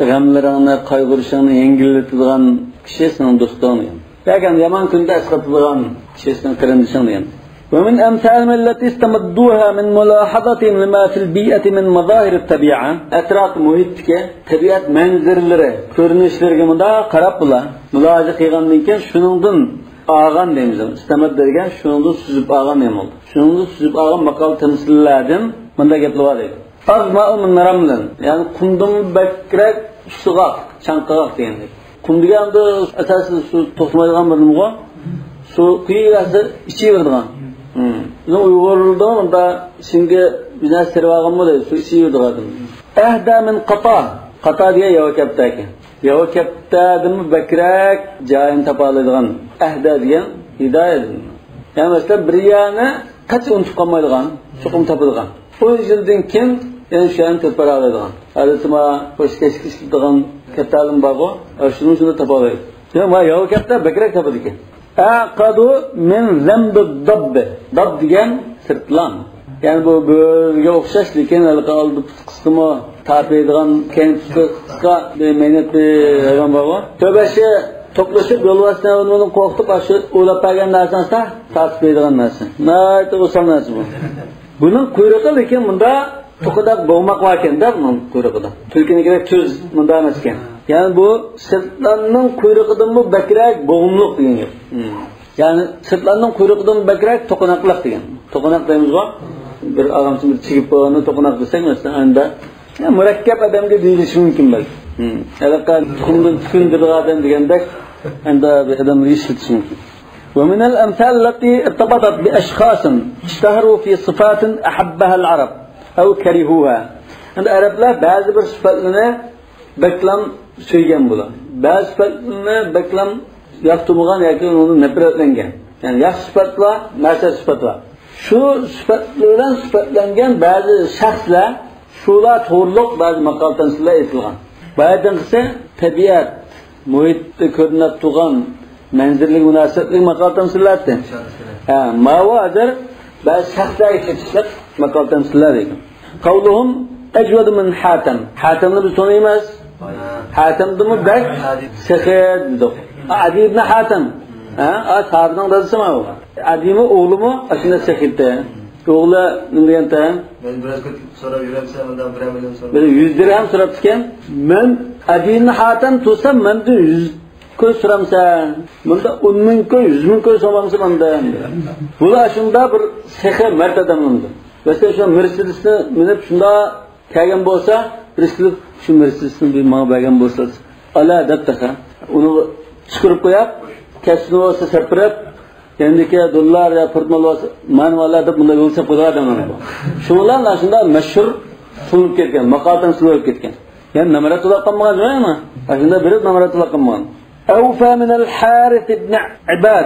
غەملىرىڭنى، قايغۇرۇشۇڭنى يەڭگىللىتىدىغان كىشى سېنىڭ دوستۇڭ دېگەن. ياكى يامان كۈندە ئەسقاتىدىغان كىشى سېنىڭ قېرىندىشىڭ دېگەن. ومن أمثالهم التي استمدوها من ملاحظتهم لما في البيئة من مظاهر الطبيعة. ئەتراپ مۇھىتتىكى تەبىئەت مەنزىرىلىرى، كۆرۈنۈشلىرىگە مۇنداق قاراپ بۇلار مۇلاھىزە قىلغاندىن كېيىن شۇنىڭدىن ئالغان دەيمىز. ئىستەمەد دېگەن شۇنىڭدىن سۈزۈپ ئالغان دېگەن بولدى. شۇنىڭدىن سۈزۈپ ئالغان ماقال تەمسىللەردىن مۇنداق گەپلەر بار دەيدۇ. أظمأ من رمل، يەنى قۇمدىن بەكرەك سۇغاق، چاڭقىغاق دېگەندەك. قۇم دېگەن ئەمدى ئاساسەن سۇ توختىمايدىغان بىر نېمىغۇ؟ سۇ قۇيۇۋەرسە ئىچىۋېرىدىغان. ھىم. بىزنىڭ ئۇيغۇرلاردا مۇندا ئىچىڭگە بىر نەرسە سېلىۋالغانمۇ دەيدۇ، سۇ ئىچىۋېرىدىغان. أهدى من قطا. قطا دېگەن ياۋا كەپتە ئىكەن. ياۋا كەپتەدىنمۇ بەكرەك جايىنى تاپالايدىغان. ئەھدە دېگەن ھىدايە دېگەن. يەنى مەسىلەن، بىر يەرنى قەتئىي ئۇنتۇپ قالمايدىغان، چوقۇم تاپىدىغان. ئون يىلدىن كېيىن يەنە شۇ يەرنى تېپىپ بارالايدىغان. ئادەتتە ما پوچتا كەسكە ئىشلىتىدىغان كەپتەرلىرىمۇ بارغۇ، شۇنى شۇنى تاپالايدۇ. شۇ ما ياۋا كەپتە بەكرەك تاپىدىكەن. أعقد من ذنب الضب. داب دېگەن سىرتلان. يەنى بۇ بۆرىگە ئوخشاش، لېكىن ھېلىقى ئالدى پۇتى قىسقىمۇ، تارتىۋېتىدىغان كەينى پۇتى قىسقا، بىر مەينەت بىر ھايۋان بارغۇ. تۆت بەشى توپلىشىپ يول ۋاسىتىنى ئۇنى قورقۇتۇپ، ئاشۇ ئوۋلاپ بەرگەن نەرسىنى ئاستا تارتىپ يەيدىغان نەرسە. ناھايىتى ئوسال نەرسە بۇ. بۇنىڭ قۇيرۇقى لېكىن مۇنداق توقىدەك بوغماق باركەن-دە بۇنىڭ قۇيرۇقىدا. تۈلكىنىڭكىدەك تۈز مۇنداق ئەمەس ئىكەن. يەنى بۇ سىرتلاننىڭ قۇيرۇقىدىنمۇ بەكرەك بوغۇملۇق دېگەن گەپ. يەنى سىرتلاننىڭ قۇيرۇقىدىن بەكرەك توقۇناقلىق دېگەن. توقۇناق دەيمىزغۇ؟ بىر ئاغامچىمىز چىگىپ قويغاننى توقۇناق دېسەك، مەسىلەن، ئەندە، يا، مۇرەككەپ ئادەمگە دېيىلىشى مۇمكىن بەلكى. ھېلىقى تۇخۇمدىن تۈكۈندۈرگەن ئادەم دېگەندەك، ئەندە بىر ئادەمگە ئىشلىتىشى مۇمكىن. ومن الأمثال التي ارتبطت بأشخاص اشتهروا في صفات أحبها العرب أو كرهوها. ئەندى ئەرەبلەر بەزى بىر سۈپەتلىرىنى بەكلەم سۆيگەن بۇلار. بەزى سۈپەتلىرىنى بەكلەم ياقتۇرمىغان ياكى ئۇنى نەپرەتلەنگەن. يەنى ياخشى سۈپەتلەر، ناچار سۈپەتلەر. شۇ سۈپەتلەر بىلەن سۈپەتلەنگەن بەزى شەخسلەر، شۇلار توغرۇلۇق بەزى ماقالە تەمسىللەر ئېيتىلغان. بايىدىنقىسى تەبىئەت، مۇھىتتا كۆرۈنۈپ تۇرغان مەنزىرىلىك مۇناسىۋەتلىك ماقالە تەمسىللەر ئىدى. ھە، ماۋۇ ھازىر بەزى شەخسلەرگە چېتىشلىق ماقالە تەمسىللەر دېگەن. قولهم أجود من حاتم. ھاتىمنى بىز تونۇيمىز. ھاتىمدىنمۇ بەك سېخىي دېدۇق. ئەدى ئىبنى ھاتىم. ھە، ئا، ساھابىنىڭ دادىسى ماۋۇ. ئەدىمۇ ئوغلىمۇ ئاشۇنداق سېخىي ئىدى. ئوغلى نېمە دېگەنتى؟ مەن بىرەر كۆپ سوراپ يۈرەمسەن، ئۇنداق بىرەر مىليون سوراپ. بىر يۈز دىرھەم سوراپتىكەن. مەن ئەبىنى ھاتەن تۇرسام، مەندىن يۈز كوي سورامسەن؟ مۇندا ئون مىڭ كوي، يۈز مىڭ كوي سورامسەن مەندىن؟ بۇلار شۇنداق بىر سېخىي مەرد ئادەم ئەمدى. مەسىلەن، شۇ مېرسېدېسنى مىنىپ شۇنداق كەلگەن بولسا، بىرسى كېلىپ، شۇ مېرسېدېسنى بىر ماڭا بەرگەن بولسا، ئالا دەپ تېخى. ئۇنى چىقىرىپ قويۇپ، كەسپىنى بولسا سەپرەپ، يېنىدىكى دوللار يا پورتمال بولسا، مانا ئالا دەپ مۇنداق يول سەپ قويىدىغان ئادەم بار. شۇنىڭ بىلەن شۇنداق مەشھۇر سۇنۇپ كەتكەن، ماقالىتەن سۇنۇپ كەتكەن. يەنى نامرات بولۇپ قالمىغان جۇمۇ، ئاشۇنداق بېرىپ نامرات بولۇپ قالمىغان. أوفى من الحارث بن عباد.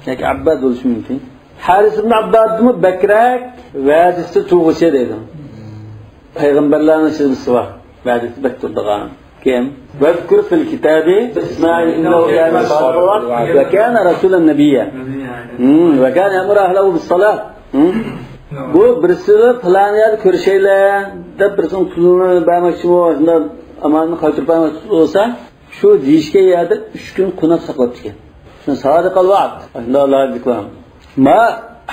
ياكى ئەبباد بولۇشى مۇمكىن. ھارىس ئىبن ئەببادمۇ بەكرەك ۋەدىسى تۇرغۇچى دەيدۇ. پەيغەمبەرلەرنىڭ ئىچىدە بىرسى بار. ۋەدىسى بەك تۇرىدىغان. كىم؟ واذكر في الكتاب إسماعيل إنه كان صادق الوعد وكان رسولا نبيا. ھىم، وكان يأمر أهله بالصلاة. ھىم؟ بۇ بىرسى پىلان يەردە كۆرۈشەيلى دەپ بىرسىنىڭ پۇلىنى بەرمەكچى بولۇپ، شۇنداق ئامانەتنى قايتۇرۇپ بەرمەكچى بولسا، شۇ دېيىشكەن يەردە ئۈچ كۈن قوناق ساقلاپتىكەن. شۇ سادىقەل ۋەئد. شۇنداق لايىق دېكلام. ما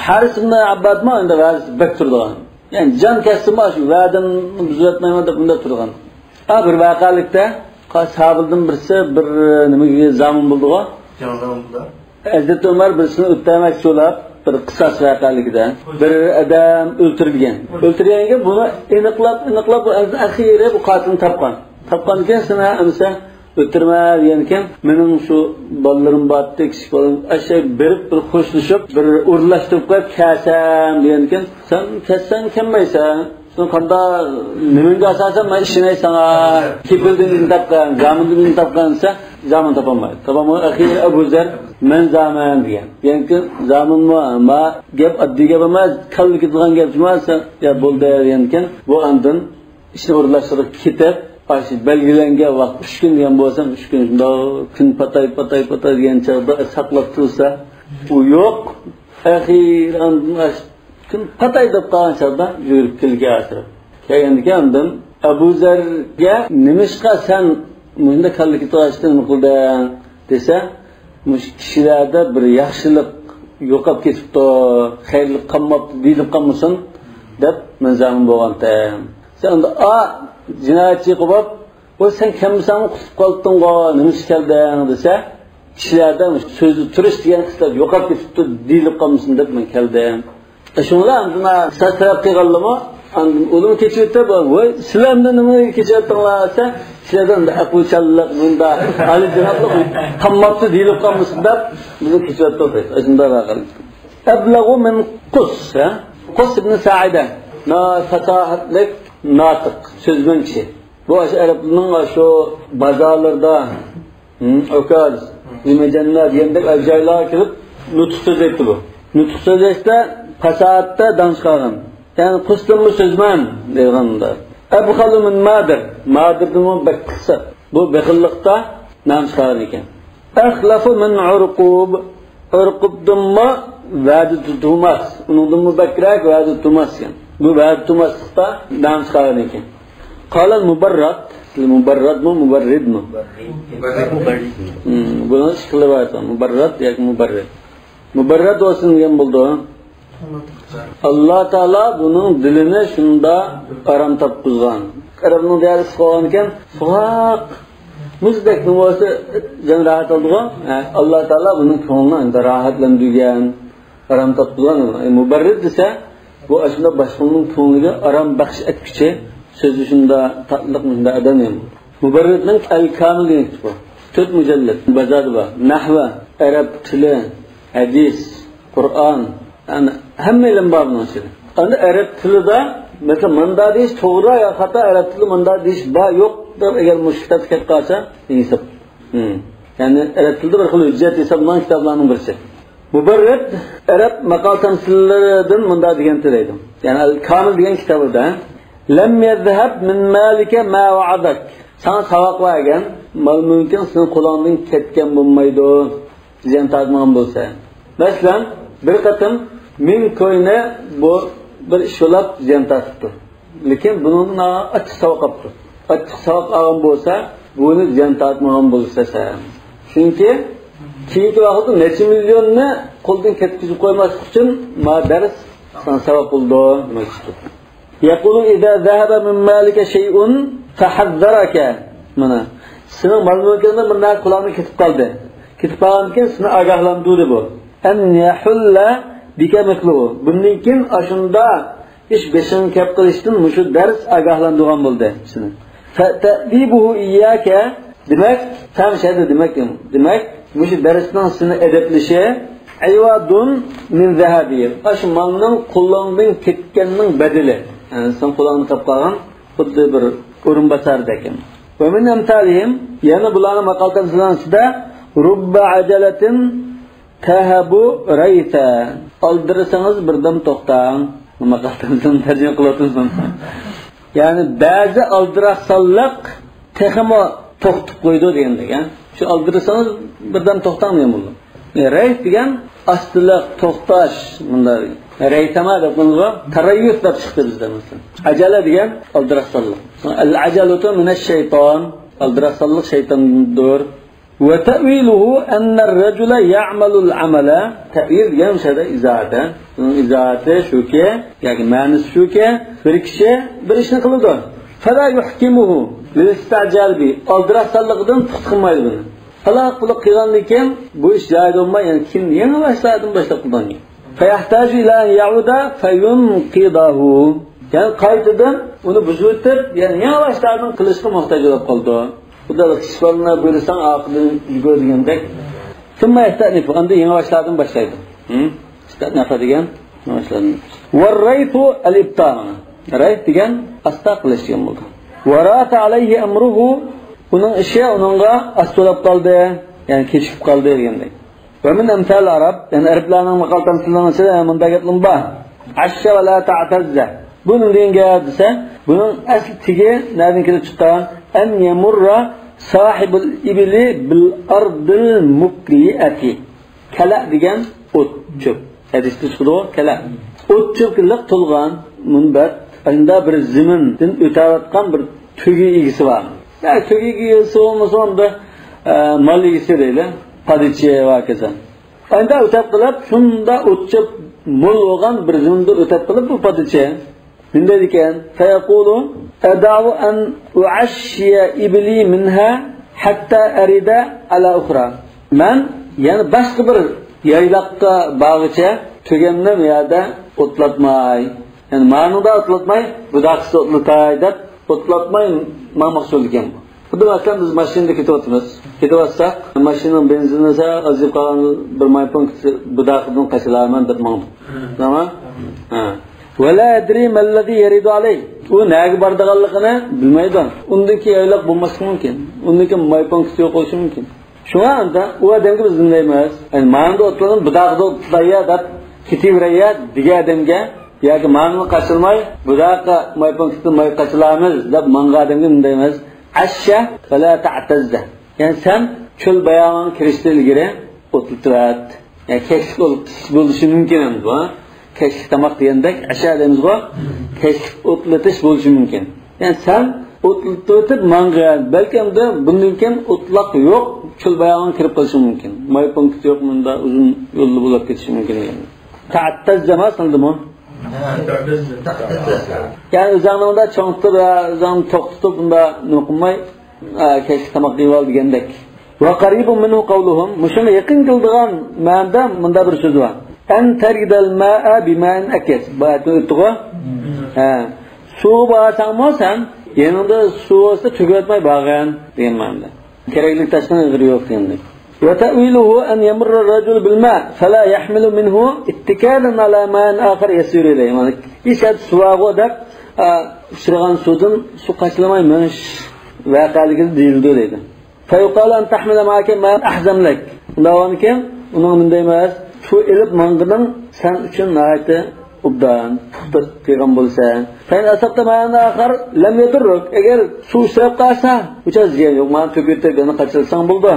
ھارىس ئىبن ئەببادمۇ ئەمدى ۋەدىسى بەك تۇرىدىغان. يەنى جان كەتسىمۇ شۇ ۋەدەمنى بۇزۇۋەتمەيمەن دەپ ئۇنداق تۇرىدىغان. ھا، بىر ۋەقەلىكتە ساھابىدىن بىرسى بىر نېمىگە زامىن بولدىغۇ؟ جەڭ زامىنىدا. ھەزرىتى ئۆمەر بىرسىنى ئۆلتۈرمەكچى بولۇپ، بىر قىساس ۋەقەلىكىدە بىر ئادەم ئۆلتۈرگەن. ئۆلتۈرگەنگە بۇنى ئېنىقلاپ، ئېنىقلاپ، ئەخىرى بۇ قاتىلنى تاپقان. تاپقاندىن كېيىن سېنى ئەمسە ئۆلتۈرمە دېگەنكەن، مېنىڭ شۇ بالىلىرىم بارتتى، كىچىك بالام، ئاشۇ بېرىپ بىر خوشلىشىپ، بىر ئورۇنلاشتۇرۇپ قويۇپ كەلسەم دېگەنكەن، سەن كەتسەڭ كەلمەيسەن. سەن قانداق، نېمەڭگە ئاساسەن مەن ئىشىنەي ساڭا؟ كېپىلدىن ئىزىن تاپقان، زامىندىن ئىزىن تاپقان دېسە، زامىن تاپالمايدۇ. تاپالمىغان ئەخىرى ئەبۇ زەر، مەن زامىن دېگەن. دېگەنكى زامىنمۇ، ما گەپ ئاددىي گەپ ئەمەس، كاللا كېتىدىغان گەپ جۇما دېسە، يا بولدى دېگەنكەن، بۇ ئاندىن ئىشنى ئورۇنلاشتۇرۇپ كېتىپ، ئاشۇ بەلگىلەنگەن ۋاقىت ئۈچ كۈن دېگەن بولسام، ئۈچ كۈن شۇنداق كۈن پاتاي، پاتاي، پاتاي دېگەن چاغدا ساقلاپ تۇرسا، ئۇ يوق. ئەخىرى ئاندىن ئاشۇ كۈن پاتاي دەپ قالغان چاغدا يۈگۈرۈپ كېلگەن ئاخىرى. كەلگەندىكىن ئاندىن ئەبۇ زەرگە، نېمىشقا سەن مۇشۇنداق كاللا كېتىۋاتىسەن، نېمە قىلدىڭ دېسە، مۇشۇ كىشىلەردە بىر ياخشىلىق يوقاپ كېتىپتۇ، خەيرلىك قالماپتۇ دېيىلىپ قالمىسۇن دەپ مەن زامىن بولغانتىم. سەن ئا جىنايەتچى قىلىپ، ۋاي سەن كەلمىسەڭمۇ قۇتۇلۇپ قالاتتىڭغۇ، نېمە ئۈچۈن كەلدىڭ دېسە، كىشىلەردە سۆزدە تۇرۇش دېگەن خىسلەت يوقاپ كېتىپتۇ دېيىلىپ قالمىسۇن دەپ مەن كەلدىم. شۇڭلار ئاندىن سەت تەرەپ قىلغانلىمۇ، ئاندىن ئۇلىمۇ كېچىۋېتىپ، ۋاي سىلەر ئەمدى نېمە كېچىۋەتتىڭلار دېسە، سىلەردە ئەقىلچانلىق، مۇنداق ئالىيجانابلىق قالماپتۇ دېيىلىپ قالمىسۇن دەپ بىزنى كېچىۋەتتۇق. شۇنداق. أبلغ من قس، ھە؟ قۇس ئىبن سائىدە، نا-، پاساھەتلىك، ناتىق، سۆزمەن كىشى. بۇ ئاشۇ ئەرەبنىڭ ئاشۇ بازارلىرىدا، ھىم، ئوكاز، نېمىجەننە دېگەندەك ئەجايىپلارغا كېلىپ نۇتۇق سۆزلەيتتى بۇ. نۇتۇق سۆزلەشتە پاساھەتتە داڭ چىقارغان. يەنى قۇستىنمۇ سۆزمەن دەيدىغاندا. أبخل من مادر، مادىردىنمۇ بەك قىسسىق. بۇ بېخىللىقتا نام چىقارغان ئىكەن. أخلف من عرقوب، ئۇرقۇبدىنمۇ ۋەدە تۇتۇلماس، ئۇنىڭدىنمۇ بەكرەك ۋەدە تۇتۇلماس ئىكەن. بۇ ۋەدە تۇتۇلماسلىقتا نام چىقارغان ئىكەن. قال المبرد، مۇبەررەدمۇ، مۇبەررىدمۇ؟ مۇبەررىد. ھىم، بۇنىڭ ئىككى خىلى بار ئىكەن، مۇبەررەد ياكى مۇبەررىد. مۇبەررەد بولسۇن دېگەن بولىدۇ. ئاللا تائالا بۇنىڭ دىلىنى شۇنداق ئارام تاپقۇزغان. ئەرەبنىڭ دىيارى ئىسسىق بولغانىكەن، سوغۇق مۇزدەك نېمە بولسا جان راھەت ئالىدىغۇ. ھە، ئاللا تائالا بۇنىڭ كۆڭلىنى ئەمدى راھەتلەندۈرگەن، ئارام تاپقۇزغان. ئەي، مۇبەررىد دېسە، بۇ ئاشۇنداق باشقىلارنىڭ كۆڭلىگە ئارام بەخش ئەتكۈچى، سۆزى شۇنداق تاتلىق، مۇشۇنداق ئادەم يەنى. مۇبەررىدنىڭ ئەل كامىل دېگەن كىتابى بار. تۆت مۇجەللەت، بازاردا بار. نەھۋە، ئەرەب تىلى، ھەدىس، قۇرئان، يەنى ھەممە ئىلىم بار بۇنىڭ ئىچىدە. ئەمدى ئەرەب تىلىدا، مەسىلەن، ماندا دېيىش توغرا يا خاتا، ئەرەب تىلىدا ماندا دېيىش بار، يوق دەپ ئەگەر مۇشۇ كىتابتا كەپ قالسا، ھېساب. ھىم. يەنى ئەرەب تىلىدا بىر خىل ھۆججەت ھېسابلانغان كىتابلارنىڭ بىرسى. مۇبەررىد ئەرەب ماقال تەمسىللىرىدىن مۇنداق دېگەنتى دەيدۇ. يەنى ئەل كامىل دېگەن كىتابىدا، لم يذهب من مالك ما وعدك. ساڭا ساۋاق بەرگەن مال مۈلكىڭ سېنىڭ قولۇڭدىن كەتكەن بولمايدۇ. زىيان تارتمىغان بولسا. مەسىلەن، بىر قېتىم مىڭ كوينى بۇ بىر ئىش ئويلاپ زىيان تارتىپتۇ. لېكىن بۇنىڭدىن ئاچچىق ساۋاق ئاپتۇ. ئاچچىق ساۋاق ئالغان بولسا، بۇنى زىيان تارتمىغان بولسا سەن. چۈنكى كېيىنكى ۋاقىتتا نەچچە مىليوننى قولدىن كەتكۈزۈپ قويماسلىق ئۈچۈن ما دەرس ساڭا سەۋەب بولىدۇ دېمەكچىدۇر. يقول إذا ذهب من مالك شيء فحذرك. مانا، سېنىڭ مال-مۈلكۈڭدىن بىر نەرسە قۇلاقنى كېتىپ قالدى. كېتىپ قالغاندىن كېيىن سېنى ئاگاھلاندۇردى بۇ. أن يحل بك مثله. بۇندىن كېيىن ئاشۇنداق ئىش بېشىڭغا كەپ قېلىشتىن مۇشۇ دەرس ئاگاھلاندۇرغان بولدى سېنى. فتأديبه إياك. دېمەك، تەڭ شەدە دېمەك، دېمەك، مۇشۇ دەرسنىڭ سېنى ئەدەپلىشى عوض من ذهابه. ئاشۇ مالنىڭ قولۇڭدىن كەتكەننىڭ بەدىلى. يەنى سېنىڭ قولۇڭدا قېلىپ قالغان خۇددى بىر ئورۇنباساردەك. ومن أمثالهم، يەنە بۇلارنىڭ ماقال-تەمسىللىرىنىڭ ئىچىدە، رب عجلة تهب ريثا. ئالدىرىسىڭىز بىردەم توختاڭ. ماقال-تەمسىلنى تەرجىمە قىلىۋاتىمىز. يەنى بەزى ئالدىراقسانلىق تېخىمۇ توختىتىپ قويىدۇ دېگەندەك، ھە؟ شۇ ئالدىرىسىڭىز بىردەم توختاڭ دېگەن بولىدۇ. رەيس دېگەن ئاستىلىق، توختاش، مۇنداق. رەيسەما دەپ قويىمىزغۇ، تەرەييۇس دەپ چىقتى بىزدە مەسىلەن. ئەجەلە دېگەن ئالدىراقسانلىق. العجلة من الشيطان، ئالدىراقسانلىق شەيتاندۇر. وتأويله أن الرجل يعمل العمل. تەئۋىل دېگەن مۇشۇ يەردە ئىزاھەت. بۇنىڭ ئىزاھىتى شۇكى، ياكى مەنىسى شۇكى، بىر كىشى بىر ئىشنى قىلىدۇ. فلا يحكمه للاستعجال به. ئالدىراقسانلىقىدىن پۇختا قىلمايدۇ بۇنى. پالاق پۇلۇق قىلغاندىن كېيىن بۇ ئىش جايىدا بولماي، يەنە كېيىن يېڭىباشلاردىن باشلاپ قىلىدۇ. فيحتاج إلى أن يعود فينقضه. يەنى قايتىدىن ئۇنى بۇزۇۋېتىپ، يەنە يېڭىباشلاردىن قىلىشقا موھتاج بولۇپ قالىدۇ. خۇدا ئىشۋالنى بۇيرۇساڭ ئارقىدىن يۈگۈر دېگەندەك. ثم يستأنف، ئاندىن يېڭىباشلاردىن باشلايدۇ. ھە؟ استأنف دېگەن يېڭىباشلاردىن. والريث الإبطاء. رەيس دېگەن ئاستا قىلىش دېگەن بولىدۇ. وراث عليه أمره، ئۇنىڭ ئىشى ئۇنىڭغا ئاستا بولۇپ قالدى، يەنى كېچىكىپ قالدى دېگەندەك. ومن أمثال العرب، يەنى ئەرەبلەرنىڭ ماقال-تەمسىللىرىنىڭ ئىچىدە مۇنداق گەپلىرى بار. عش ولا تعتز. بۇ نېمە دېگەن گەپ دېسە، بۇنىڭ ئەسلى تېگى نەدىن كېلىپ چىققان؟ أن يمر صاحب الإبل بالأرض المقلئة. كەلە دېگەن ئوت، چۆپ. ھەدىستە چىقىدۇ، كەلە. ئوت-چۆپكە لىق تولغان، مۇنبەت، ئاشۇنداق بىر زېمىندىن ئۆتەۋاتقان بىر تۆگە ئىگىسى بار. يا، تۆگە ئىگىسى بولمىسا، ئۇندا، ئە، مال ئىگىسى دەيلى، پادىچى ۋە ھاكازا. ئانداق ئۆتەپ قېلىپ، شۇنداق ئوت-چۆپ مول بولغان بىر زېمىندىن ئۆتەپ قېلىپ، بۇ پادىچى نېمە دەيدىكەن؟ فيقول أدع أن أعشي إبلي منها حتى أرد على أخرى. مەن يەنە باشقا بىر يايلاققا بارغۇچە تۆگەمنى بۇ يەردە ئوتلاتماي، يەنى مانىدا ئوتلاتماي، بۇداقىسىدا ئوتلىتاي دەپ ئوتلاتماي ماڭماقچى بولىدىكەن. خۇددى مەسىلەن، بىز ماشىنىدا كېتىۋاتىمىز. كېتىۋاتساق، ماشىنىنىڭ بېنزىنى سەل ئازىيىپ قالغان، بىر ماي پونكىتى بۇداقىدىن قاچىلارمەن دەپ ماڭدۇق. تامام؟ ھە. ولا يدري ما الذي يرد عليه. ئۇ نەگە بارىدىغانلىقىنى بىلمەيدۇ. ئۇندىن كېيىن يايلاق بولماسلىقى مۇمكىن. ئۇندىن كېيىن ماي پونكىتى يوق بولۇشى مۇمكىن. شۇڭا ئاندا ئۇ ئادەمگە بىز نېمە دەيمىز؟ يەنى مانىدا ئوتلىغىن، بۇداقىدا ئوتلاييا دەپ كېتىۋېرەييا دېگەن ئادەمگە ياكى مانىنى قاچىلىماي، بۇداققا ماي پونكىتتىن ماي قاچىلارمىز دەپ ماڭغان ئادەمگە نېمە دەيمىز؟ عش ولا تعتز. يەنى سەن چۆل باياۋانغا كىرىشتىن ئىلگىرى ئوتلىتىۋەت. يەنى كەچلىك ئوتلىتىش بولۇشى مۇمكىن ئەمدى بۇ. كەچلىك تاماق دېگەندەك، ئەشە دەيمىزغۇ، كەچلىك ئوتلىتىش بولۇشى مۇمكىن. يەنى سەن ئوتلىتىۋېتىپ ماڭغىن، بەلكىم بۇندىن كېيىن ئوتلاق يوق، چۆل باياۋانغا كىرىپ قېلىشى مۇمكىن. ماي پونكىتى يوق، مۇندا ئۇزۇن يولدا بولۇپ كېتىشى مۇمكىن دېگەن. تەئەتتەززە مانا سىڭدىمۇ؟ يەنى ئۆزۈڭنى مۇندا چوڭ تۇتۇپ، ئۆزۈڭنى توختىتىپ، مۇندا نوقۇماي، ئا، كەچلىك تاماق يېيىۋال دېگەندەك. وقريب منه قولهم، مۇشۇنىڭغا يېقىن كېلىدىغان مەنىدە مۇنداق بىر سۆز بار. أن ترد الماء بماء أكيس. بۇ ئايەتتىن ئۆتتىغۇ؟ ھە. سۇغا بارساڭمۇ سەن، يېنىڭدا سۇ بولسا تۆكۈۋەتمەي بارغىن دېگەن مەنىدە. كېرەكلىك تاشنىڭ ئېغىرى يوق دېگەندەك. وتأويله أن يمر الرجل بالماء فلا يحمل منه اتكالا على ماء آخر يسير إليه. يەنى ھېچ يەردە سۇ بارغۇ دەپ، ئا، ئۇچرىغان سۇدىن سۇ قاچىلىماي مېڭىش ۋەقەلىكىدە دېيىلىدۇ دەيدۇ. فيقال أن تحمل معك ماء أحزم لك. ئۇنداق بولغاندىكىن ئۇنىڭغا مۇنداق دەيمىز، سۇ ئېلىپ ماڭغىنىڭ سەن ئۈچۈن ناھايىتى ئوبدان، پۇختا قىلغان بولسا. فإن أصبت ماء آخر لم يضرك. ئەگەر سۇ ئۇچراپ قالسا، ئۇچا زىيان يوق، مانا تۆكۈۋېتىپ يەنە قاچىلىساڭ بولىدۇ.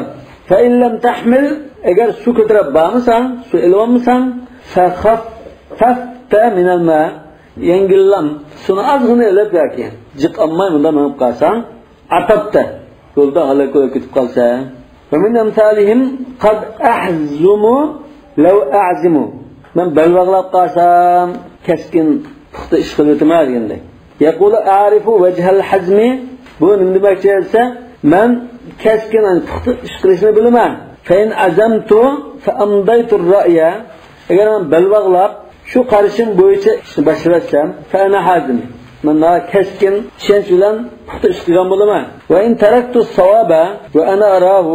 فإن لم تحمل، ئەگەر سۇ كۆتۈرۈپ بارمىساڭ، سۇ ئېلىۋالمىساڭ، فخففت من الماء، يەڭگىللەم، سۇنى ئازغىنا ئېلىپ ياكى جىق ئالماي مۇنداق مېڭىپ قالساڭ، عطبت، يولدا ھالاك بولۇپ كېتىپ قالسا. ومن أمثالهم قد أحزم لو أعزم. مەن بەل باغلاپ قالسام، كەسكىن پۇختا ئىش قىلىۋېتىمەن دېگەندەك. يقول أعرف وجه الحزم، بۇ نېمە دېمەكچى دېسە، مەن كەسكىن، يەنى پۇختا ئىش قىلىشنى بىلىمەن. فإن عزمت فأمضيت الرأي، ئەگەر مەن بەل باغلاپ، شۇ قارىشىم بويىچە ئىشنى باشلىۋەتسەم، فأنا حازم، مەن ناھايىتى كەسكىن ئىشەنچ بىلەن پۇختا ئىش قىلغان بولىمەن. وإن تركت الصواب وأنا أراه،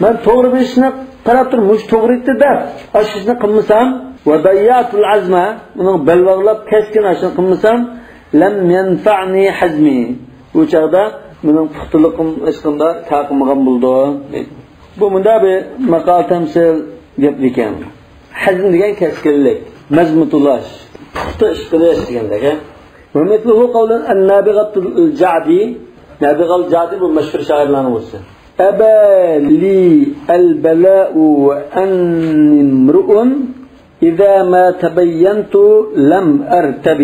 مەن توغرا بىر ئىشنى قاراپ تۇرۇپ، مۇشۇ توغرا ئىدى دەپ، ئاشۇ ئىشنى قىلمىسام، وضيعت العزم، ئۇنىڭ بەل باغلاپ كەسكىن ئاشۇنى قىلمىسام، لم ينفعني حزمي، ئۇ چاغدا مېنىڭ پۇختىلىقىم ھېچقانداق كار قىلمىغان بولىدۇ. بۇ مۇنداق بىر ماقال تەمسىل گەپ ئىكەن. ھەزم دېگەن كەسكىنلىك، مەزمۇتلاش، پۇختا ئىش قىلىش دېگەندەك. ومثله قول النابغة الجعدي، نابغة الجعدي بۇ مەشھۇر شائىرلارنىڭ بىرسى. أبى لي البلاء وأني امرؤ إذا ما تبينت لم أرتب.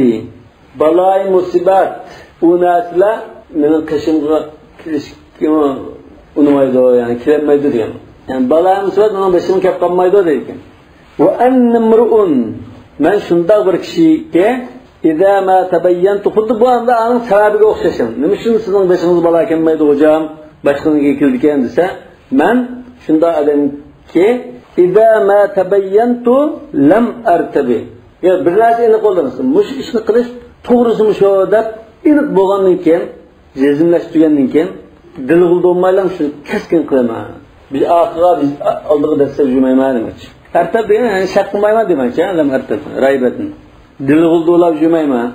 بالايى مۇسىبەت، ئۇ نەرسىلەر مېنىڭ قېشىمغا كېلىشكىمۇ ئۇنىمايدۇ، يەنى كېلەلمەيدۇ دېگەن. يەنى بالايى مۇسىبەت مېنىڭ بېشىمغا كەپ قالمايدۇ دەيدىكەن. وأني امرؤ، مەن شۇنداق بىر كىشىكى، إذا ما تبينت، خۇددى بۇ ئەمدى ئۇنىڭ سەۋەبىگە ئوخشاش. نېمە ئۈچۈن سىزنىڭ بېشىڭىزغا بالا كەلمەيدۇ، غوجام، باشقىنىڭكى كېلىدىكەن دېسە، مەن شۇنداق ئادەمكى، إذا ما تبينت لم أرتب. يا بىر نەرسە ئېنىق بولدىڭىز، مۇشۇ ئىشنى قىلىش توغرىسىمۇ شۇ دەپ ئېنىق بولغاندىن كېيىن، جەزملەشتۈرگەندىن كېيىن، دىلغا بولمايلا شۇنى كەسكىن قىلىمەن. بىز ئارقىغا، بىز ئالدىغا دەسسەپ يۈرمەيمەن دېمەكچى. ئەرتەب دېگەن، يەنى شەك قىلمايمەن دېمەكچى، لەم ئەرتەب، رەيبەتنى. دىلغا بولاپ يۈرمەيمەن.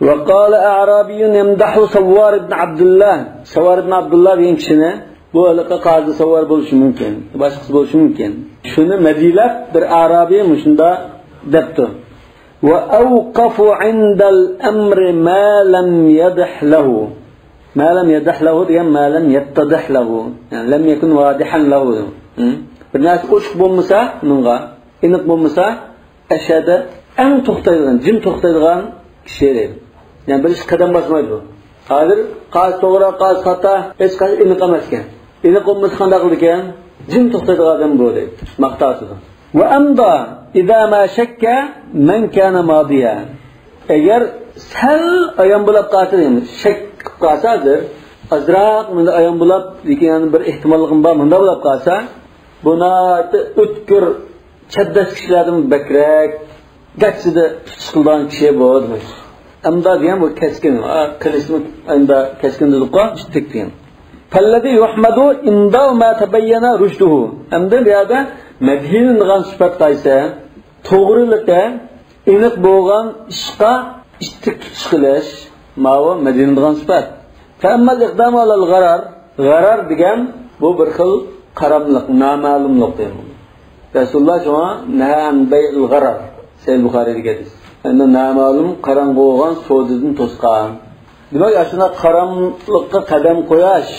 وقال أعرابي يمدح سوار بن عبد الله، سوار ئىبن ئابدۇللا دېگەن كىشىنى، بۇ ھېلىقى قازى سوار بولۇشى مۇمكىن، باشقىسى بولۇشى مۇمكىن. شۇنى مەدھىيلەپ بىر ئارابىي مۇشۇنداق دەپتۇ. وأوقف عند الأمر ما لم يضح له. ما لم يضح له دېگەن، ما لم يتضح له. يەنى لم يكن واضحا له. ھە؟ بىر نەرسە ئوچۇق بولمىسا، ئۇنىڭغا ئېنىق بولمىسا، ئەشەدە ئەڭ توختايدىغان، جىم توختايدىغان كىشى دەيدۇ. يەنى بىر ئىش قەدەم باسمايدۇ. ھازىر قايسى توغرا، قايسى خاتا، ھېچقايسى ئېنىق ئەمەسكەن. ئېنىق بولمىسا قانداق قىلىدىكەن؟ جىم توختايدىغان ئادەم بۇ دەيدۇ. ماختاسىدۇ. وأمضى إذا ما شك من كان ماضيا. ئەگەر سەل ئايان بولاپ قالسا، دەيمىز، شەك قىلىپ قالسا، ھازىر ئازراق مۇنداق ئايان بولاپ، لېكىن يەنە بىر ئېھتىماللىقىم بار، مۇنداق بولاپ قالسا، بۇ ناھايىتى ئۆتكۈر، چەبدەس كىشىلەردىن بەكرەك دەرىجىدە تۇتۇش قىلىدىغان كىشى بۇ، دېمەك. ئەمدا دېگەن بۇ كەسكىن، ئا، قىلىچنى ئەمدا كەسكىن دېدۇققۇ، ئىتتىك دېگەن. فالذي يحمد إمضاء ما تبين رشده. ئەمدى بۇ يەردە مەدھىيلىنىدىغان سۈپەت قايسى؟ توغرىلىقى ئېنىق بولغان ئىشقا ئىتتىك تۇتۇش قىلىش، ماۋۇ مەدھىيلىنىدىغان سۈپەت. فأما الإقدام على الغرر، غەرەر دېگەن بۇ بىر خىل قاراملىق، نامەلۇملۇق دېگەن. رەسۇلۇللا شۇڭا نەھە ئەن بەيئىل غەرەر، سەھىھ بۇخارىدىكى ھەدىس. يەنى نامەلۇم، قاراڭغۇ بولغان سودىدىن توسقان. دېمەك، ئاشۇنداق قاراملىققا قەدەم قويۇش.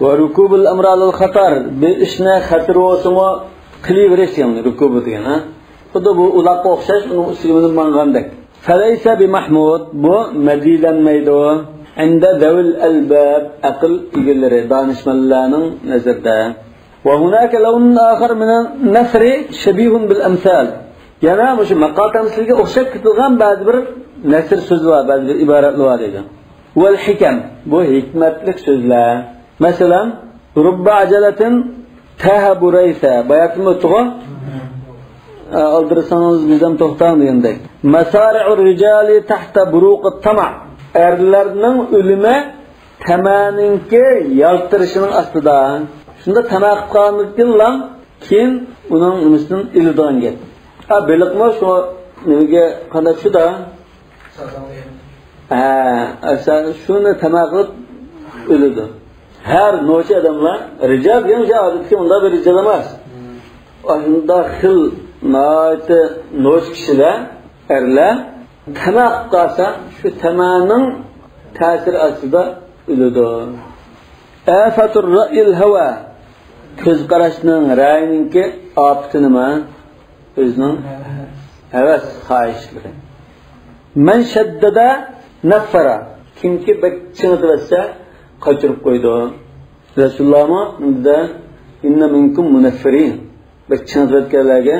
وركوب الأمر على الخطر، بىر ئىشنى خەتىرى بولسىمۇ قىلىۋېرىش دېگەن، رۇكۇبى دېگەن، ھە؟ خۇددى بۇ ئۇلاققا ئوخشاش، ئۇنىڭ ئۈستىگە مىنىپ ماڭغاندەك. فليس بمحمود، بۇ مەدھىيلەنمەيدۇ. عند ذوي الألباب، ئەقىل ئىگىلىرى، دانىشمەنلەرنىڭ نەزىرىدە. وهناك لون آخر من النثر شبيه بالأمثال. يەنە مۇشۇ ماقال تەمسىلگە ئوخشاپ كېتىدىغان بەزى بىر نەسر سۆزى بار، بەزى بىر ئىبارەتلەر بار دەيدۇ. والحكم، بۇ ھېكمەتلىك سۆزلەر. مەسىلەن، رب عجلة تاه بريثا. باياتىمۇ ئۆتتىغۇ؟ ئە، ئالدىرىسىڭىز بىردەم توختاڭ دېگەندەك. مسارع الرجال تحت بروق الطمع. ئەرلەرنىڭ ئۆلۈمى تەمەنىڭكى يالتىرىشىنىڭ ئاستىدا. شۇنداق تەمە قىلىپ قالغاندىن كېيىنلا، كېيىن ئۇنىڭ نېمىسىدىن ئۆلىدىغان گەپ. ھە، بېلىقمۇ شۇ نېمىگە قانداق چۈشىدۇ؟ ھە، ئەسەن شۇنى تەمە قىلىپ ئۆلىدۇ. ھەر نوچى ئادەملەر، رىجال دېگەن شۇ ئادەتتىكى ئۇنداق بىر رىجال ئەمەس. ئاشۇنداق خىل ناھايىتى نوچى كىشىلەر، ئەرلەر تەمە قىلىپ قالسا، شۇ تەمەنىڭ تەسىرى ئاستىدا ئۆلىدۇ. آفة الرأي الهوى، كۆز قاراشنىڭ، رەئينىڭكى ئاپىتى نېمە؟ ئۆزىنىڭ ھەۋەس، خاھىشلىرى. من شدد نفر، كىمكى بەك چىڭىتىۋەتسە، قاچۇرۇپ قويىدۇ. رەسۇلۇللاھمۇ دېدى، إن منكم منفرين، بەك چىڭىتىۋەتكەنلەرگە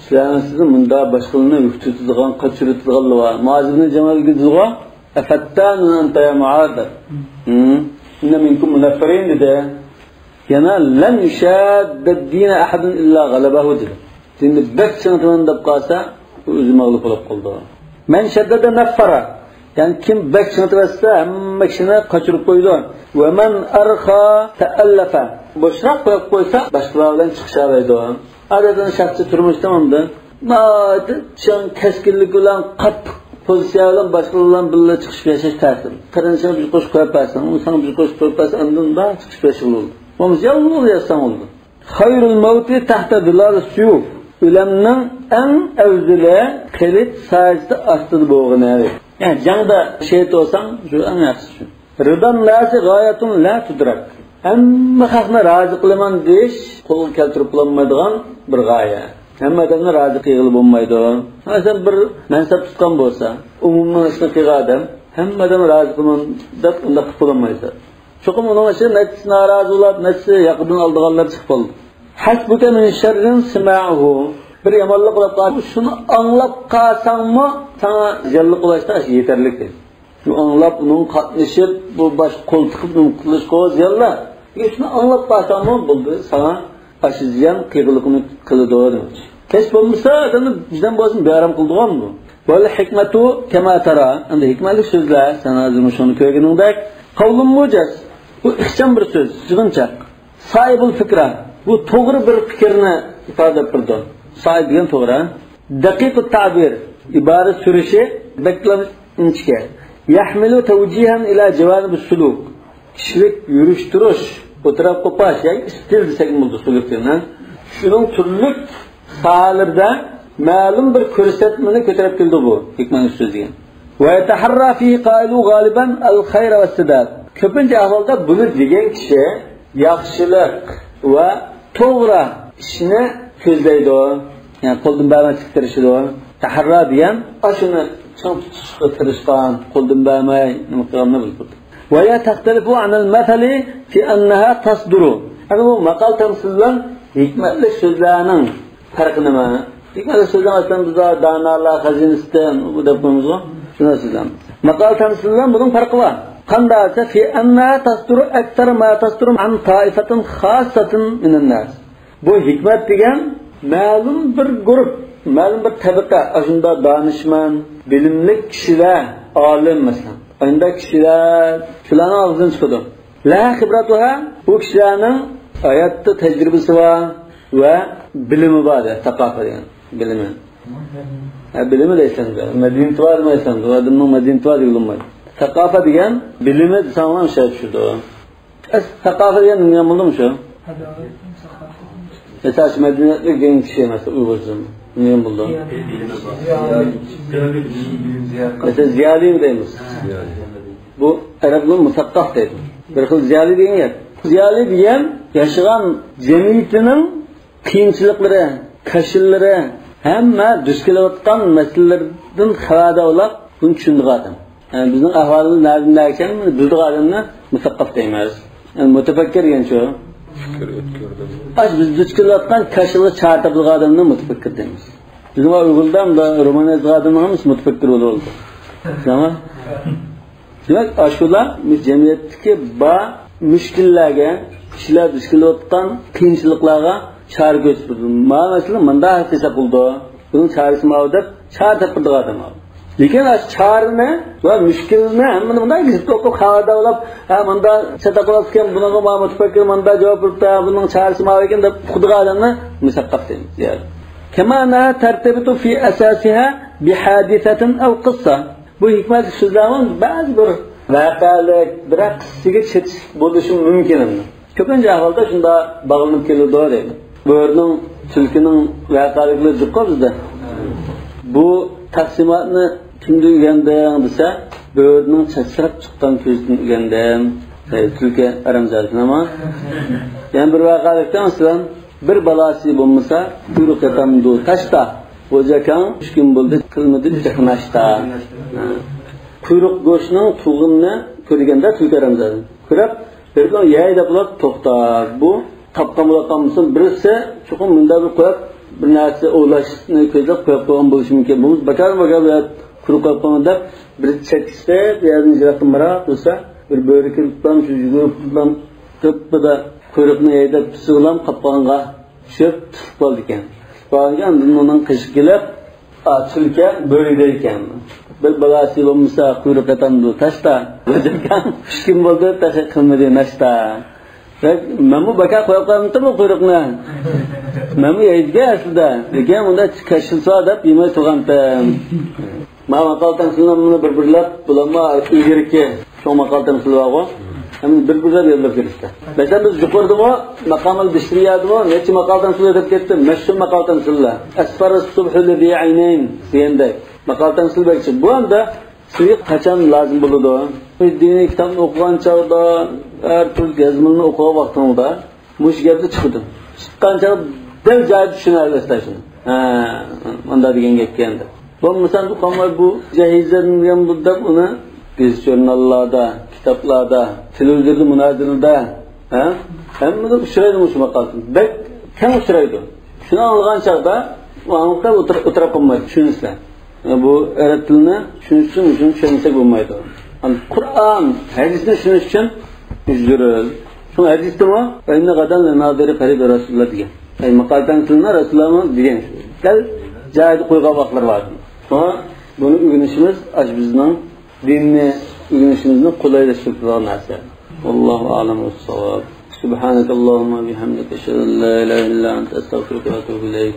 سىلەرنىڭ سىزنى مۇنداق باشقىلارنى ھۆكۈتىدىغان، قاچۇرۇۋېتىدىغانلار بار. مۇئاز ئىبنى جەبەل دېدىغۇ، «أفتان أنت يا معاذ؟» دەپ. «ھىم؟ إن منكم منفرين» دېدى. يەنە «لن يشاد الدين أحد إلا غلبه» دېدى. دىننى بەك چىڭىتىمەن دەپ قالسا، ئۇ ئۆزى مەغلۇپ بولۇپ قالىدۇ. «من شدد نفر»، يەنى كىم بەك چىڭىتىۋەتسە، ھەممە كىشىنى قاچۇرۇپ قويىدۇ. «ومن أرخى تألف»، بوشراق قويۇپ قويسا، باشقىلار بىلەن چىقىشالايدۇ. ئادەتتە شەخسىي تۇرمۇشتا ئاندىن ناھايىتى چىڭ كەسكىنلىك بىلەن، قاتتىق پوزىتسىيە بىلەن باشقىلار بىلەن بىللە چىقىشىپ ياشاش تەس. قېرىندىشىڭغا بىر قوشۇق قويۇپ بەرسەڭ، ئۇ ساڭا بىر قوشۇق قويۇپ بەرسە، ئاندىن دا چىقىشىپ ياشىغىلى بولىدۇ. بولمىسا يالغۇز ياتساڭ بولىدۇ. «خير الموت تحت ظلال السيوف»، ئۆلۈمنىڭ ئەڭ ئەۋزىلى قىلىچ سايىسى ئاستىدا بولغىنى. يەنى جەڭدە شېھىت بولساڭ، شۇ ئەڭ ياخشىسى شۇ. «رضا الناس غاية لا تدرك»، ھەممە خەقنى رازى قىلىمەن دېيىش قولغا كەلتۈرۈپ بولالمايدىغان بىر غايە. ھەممە ئادەمنى رازى قىلغىلى بولمايدۇ. مەسىلەن، بىر مەنسەپ تۇتقان بولسا، ئومۇمنىڭ ئىشىنى قىلغان ئادەم، ھەممە ئادەم رازى قىلىمەن دەپ ئۇنداق قىلىپ بولالمايسەن. چوقۇم ئۇنىڭ ئىچىدە نەچچىسى نارازى بولۇپ، نەچچىسى ياقىدىن ئالىدىغانلار چىقىپ قالدى. «حسبك من شر سماعه»، بىر يامانلىق بولۇپ قالسا، شۇنى ئاڭلاپ قالساڭمۇ ساڭا زىيانلىق بولۇشتا يېتەرلىك. شۇ ئاڭلاپ، ئۇنىڭغا قاتنىشىپ، بۇ باش قول تىقىپ نېمە قىلىشقا زىيانلار. لېكىن شۇنى ئاڭلاپ قالساڭمۇ بولدى، ساڭا ئاشۇ زىيان قىلغىلىقىنى قىلىدۇ دېمەكچى. ھېچ بولمىسا ئادەمنى بىزدىن بولسۇن بىئارام قىلىدىغانمۇ؟ «والحكمة كما ترى»، ئەمدى ھېكمەتلىك سۆزلەر، سەن ھازىر مۇشۇنى كۆرگىنىڭدەك، «قول موجز»، بۇ ئىخچام بىر سۆز، يىغىنچاق. «صائب الفكرة»، بۇ توغرا بىر پىكىرنى ئىپادىلەپ بېرىدۇ. سائىب دېگەن توغرا. «دقيق التعبير»، ئىبارە سۈرۈشى بەكلا ئىنچىكە. «يحمل توجيها إلى جوانب السلوك»، كىشىلىك يۈرۈش-تۇرۇش، ئوتتۇرا قوپاش ياكى ئىستىل دېسەكمۇ بولىدۇ سلۇكنى. شۇنىڭ تۈرلۈك ساھەلىرىدە مەلۇم بىر كۆرسەتمىنى كۆتۈرۈپ كېلىدۇ بۇ ھېكمەتلىك سۆز دېگەن. «ويتحرى فيه قائله غالبا الخير والسداد». كۆپىنچە ئەھۋالدا بۇنى دېگەن كىشى ياخشىلىق ۋە توغرا ئىشنى كۆزلەيدۇ. يەنى قولدىن بەرمەسلىككە تىرىشىدۇ. تەھەررا دېگەن ئاشۇنى چىڭ تۇتۇشقا تىرىشقان، قولدىن بەرمەي نېمە قىلغاننى بىلدۈرىدۇ. «وهي تختلف عن المثل في أنها تصدر». ئەنە بۇ ماقال تەمسىل بىلەن ھېكمەتلىك سۆزلەرنىڭ پەرقى نېمە؟ ھېكمەتلىك سۆزلەر، مەسىلەن، بىز دانالار خەزىنىسىدىن بۇ دەپ قويىمىزغۇ، شۇنداق سۆزلەر. ماقال تەمسىل بىلەن بۇنىڭ پەرقى بار. قانداق دېسە، «في أنها تصدر أكثر ما تصدر عن طائفة خاصة من الناس». بۇ ھېكمەت دېگەن مەلۇم بىر گۇرۇپ، مەلۇم بىر تەبىقە، ئاشۇنداق دانىشمەن، بىلىملىك كىشىلەر، ئالىم مەسىلەن، ئاشۇنداق كىشىلەر، شۇلارنىڭ ئاغزىدىن چىقىدۇ. «لها خبرتها»، بۇ كىشىلەرنىڭ ھاياتتا تەجرىبىسى بار ۋە بىلىمى بار دەيدۇ، ساقافە دېگەن بىلىمى. ھە، بىلىمى دەيسەن، مەدەنىيىتى بار دېمەيسەن، ئۇ ئادەمنىڭ مەدەنىيىتى بار دېگىلى بولمايدۇ. ساقافە دېگەن بىلىمى دېسەڭلار شۇ چۈشىدۇ. ئەس-، ساقافە دېگەن نېمە بولدىمۇ شۇ؟ مەسىلەن، شۇ مەدەنىيەتلىك دېگەن كىشى، مەسىلەن، ئۇيغۇرچە نېمە بولدى؟ مەسىلەن، زىيالىي دەيمىز. بۇ ئەرەبلەر مۇسەققەف دەيدۇ. بىر خىل زىيالىي دېگەن گەپ. زىيالىي دېگەن ياشىغان جەمئىيىتىنىڭ قىيىنچىلىقلىرى، كاشىلىرى، ھەممە دۇچ كېلىۋاتقان مەسىلىلەردىن خەۋەردار بولۇپ، بۇنى چۈشىنىدىغان ئادەم. يەنى بىزنىڭ ئەھۋالىمىز نەدىن نەگىچە بىلىدىغان ئادەمنى مۇسەققەف دەيمىز. يەنى مۇتەپەككىر دېگەن شۇ. پىكىر ئۆتكۈر. ئاش بىز دۇچ كېلىۋاتقان كاشىلىغا چارە تاپىدىغان ئادەمنى مۇتەپەككىر دەيمىز. بىزنىڭ ئۇيغۇردا مۇنداق رومان يازىدىغان ئادەمنىڭ ھەممىسى مۇتەپەككىر بولۇۋالىدۇ. تامام. دېمەك، ئاشۇلار جەمئىيەتتىكى بار مۈشكۈللەرگە، كىشىلەر دۇچ كېلىۋاتقان قىيىنچىلىقلارغا چارە كۆرسىتىدۇ. مانا مەسىلەن، مۇنداق ھەل قىلساق بولىدۇ، بۇنىڭ چارىسى ماۋۇ دەپ چارە تېپىدىغان ئادەم ئاۋۇ. لېكىن ئاشۇ چارىنى ۋە مۈشكۈلنى ھەممىنى مۇنداق گېزىتتە ئوقۇپ، خەۋەردار بولۇپ، ھە، مۇنداق چاتاق بولۇپتىكەن، بۇنىڭغا مانا مۇتەپەككىر مۇنداق جاۋاب بېرىپتۇ، بۇنىڭ چارىسى ماۋۇ ئىكەن دەپ ئۇقىدىغان ئادەمنى مۇسەققەف دەيمىز. يەنى. كما أنها ترتبط في أساسها بحادثة أو قصة. بۇ ھېكمەتلىك سۆزلەرمۇ بەزى بىر ۋەقەلىك، بىرەر قىسسىگە چېتىشلىق بولۇشى مۇمكىن ئەمدى. كۆپىنچە ئەھۋالدا شۇنداق باغلىنىپ كېلىدۇ دەيدۇ. بۆرىنىڭ، تۈلكىنىڭ ۋەقەلىكلىرى جىققا بىزدە. بۇ تەقسىماتنى كىمدىن ئۆگەندىڭ دېسە، بۆرىنىڭ چاچراپ چىققان كۆزىدىن ئۆگەندىم. دەيدۇ، تۈلكە ئارامزادىسىنىما. يەنە بىر ۋەقەلىكتە، مەسىلەن، بىر بالاسى بولمىسا، قۇيرۇق ياتامدۇ تاشتا. غوجا ئاكاڭ ئۈچ كۈن بولدى، قىلمىدى تېخى ناشتا. ھە. قۇيرۇق گۆشنىڭ تۇغىنىنى كۆرگەندە تۈلكە ئارامزادە. كۆرۈپ، بىردىن يەي دەپ بولۇپ توختاپ، بۇ تاپقان بولۇپ قالمىسۇن، بىرسى چوقۇم مۇنداق بىر قويۇپ، بىر نەرسە ئوۋلاشنى كۆزلەپ قويۇپ قويغان بولۇشى مۇمكىن. بولمىسا بىكار بىكار بۇ يەردە قۇرۇق قويۇپ قويغان دەپ، بىر چەكلىسە، بۇ يەردىن يىراقتىن ماراق قىلسا، بىر بۆرە كېلىپلا شۇ يۈگۈرۈپلا قىپپىدا قۇيرۇقنى ھەيدەپ، تۇتسىغىلا قاپقانغا چۈشۈپ تۇتۇپ قالىدىكەن. تۇتۇپ قالغانكەن، ئاندىن ئۇنىڭ قېشىغا كېلىپ، ئا، تۈلكە بۆرە دەيدىكەن. بىر بالاسى بولمىسا، قۇيرۇق ياتامدۇ تاشتا. بىر جاكاڭ ئۈچ كۈن بولدى، تېخى قىلمىدى ناشتا. بەك، مەنمۇ بىكار قويۇپ قالمىدىم بۇ قۇيرۇقنى. مەنمۇ يەيدىكەن ئەسلىدە. لېكىن ئۇندا كەشفىسى بار دەپ يېمەي تۇرغانتىم. مانا ماقال تەمسىلنى مۇنى بىر-بىرلەپ، بۇلارمۇ ئىلگىرىكى چوڭ ماقال تەمسىل بارغۇ. ھەم بىر-بىرلەپ يوللاپ بېرىشتە. مەسىلەن، بىز يۇقىرىدىمۇ، ماقامىل بىشرىيەدىمۇ نەچچە ماقال تەمسىل ئېيتىپ كەتتىم. مەشھۇر ماقال تەمسىللەر. ئەسفەر سۇبھۇ لىزى ئەينەين دېگەندەك. ماقال تەمسىل بەك جىق. بۇ ئەمدى سىزگە قاچان لازىم بولىدۇ؟ دىنىي كىتابنى ئوقۇغان چاغدا، ھەر تۈرلۈك يازمىلارنى ئوقۇغان ۋاقتىڭىزدا مۇشۇ گەپلەر چىقىدۇ. چىققان چاغدا دەل جايىدا چۈشىنەلەيسىلەر شۇنى. ھە، مۇنداق دېگەن گەپكەن دەپ. بولمىسا ئۇقاملار بۇ جاھىزلەرنى دېگەن بۇ دەپ ئۇنى گېزىت-ژۇرناللاردا، كىتابلاردا، تېلېۋىزوردا، مۇنازىرىدە، ھە؟ ھەممىدە ئۇچرايدۇ مۇشۇ ماقال. بەك كەڭ ئۇچرايدۇ. شۇنى ئاڭلىغان چاغدا ئۇ ئاڭلىقتا ئولتۇرۇپ، ئولتۇرۇپ قالمايدۇ، چۈشىنىسىلەر. بۇ ئەرەب تىلىنى چۈشىنىش ئۈچۈن شۇنى چۈشەنمىسەك بولمايدۇ. ئەمما قۇرئان، ھەدىسنى چۈشىنىش ئۈچۈن زۆرۈر. شۇڭا ھەدىستىمۇ، «فإن غدا لناظر قريب رسول الله» دېگەن. يەنى ماقال تەمسىلنى رەسۇلۇللامۇ دېگەن شۇ. دەل جايىدا قويغان ۋاقىتلار بار. شۇڭا بۇنى ئۆگىنىشىمىز ئاشۇ بىزنىڭ دىننى ئۆگىنىشىمىزنى قولايلاشتۇرىدىغان نەرسە. والله أعلم بالصواب. سبحانك اللهم وبحمدك، أشهد أن لا إله إلا أنت، أستغفرك وأتوب إليك.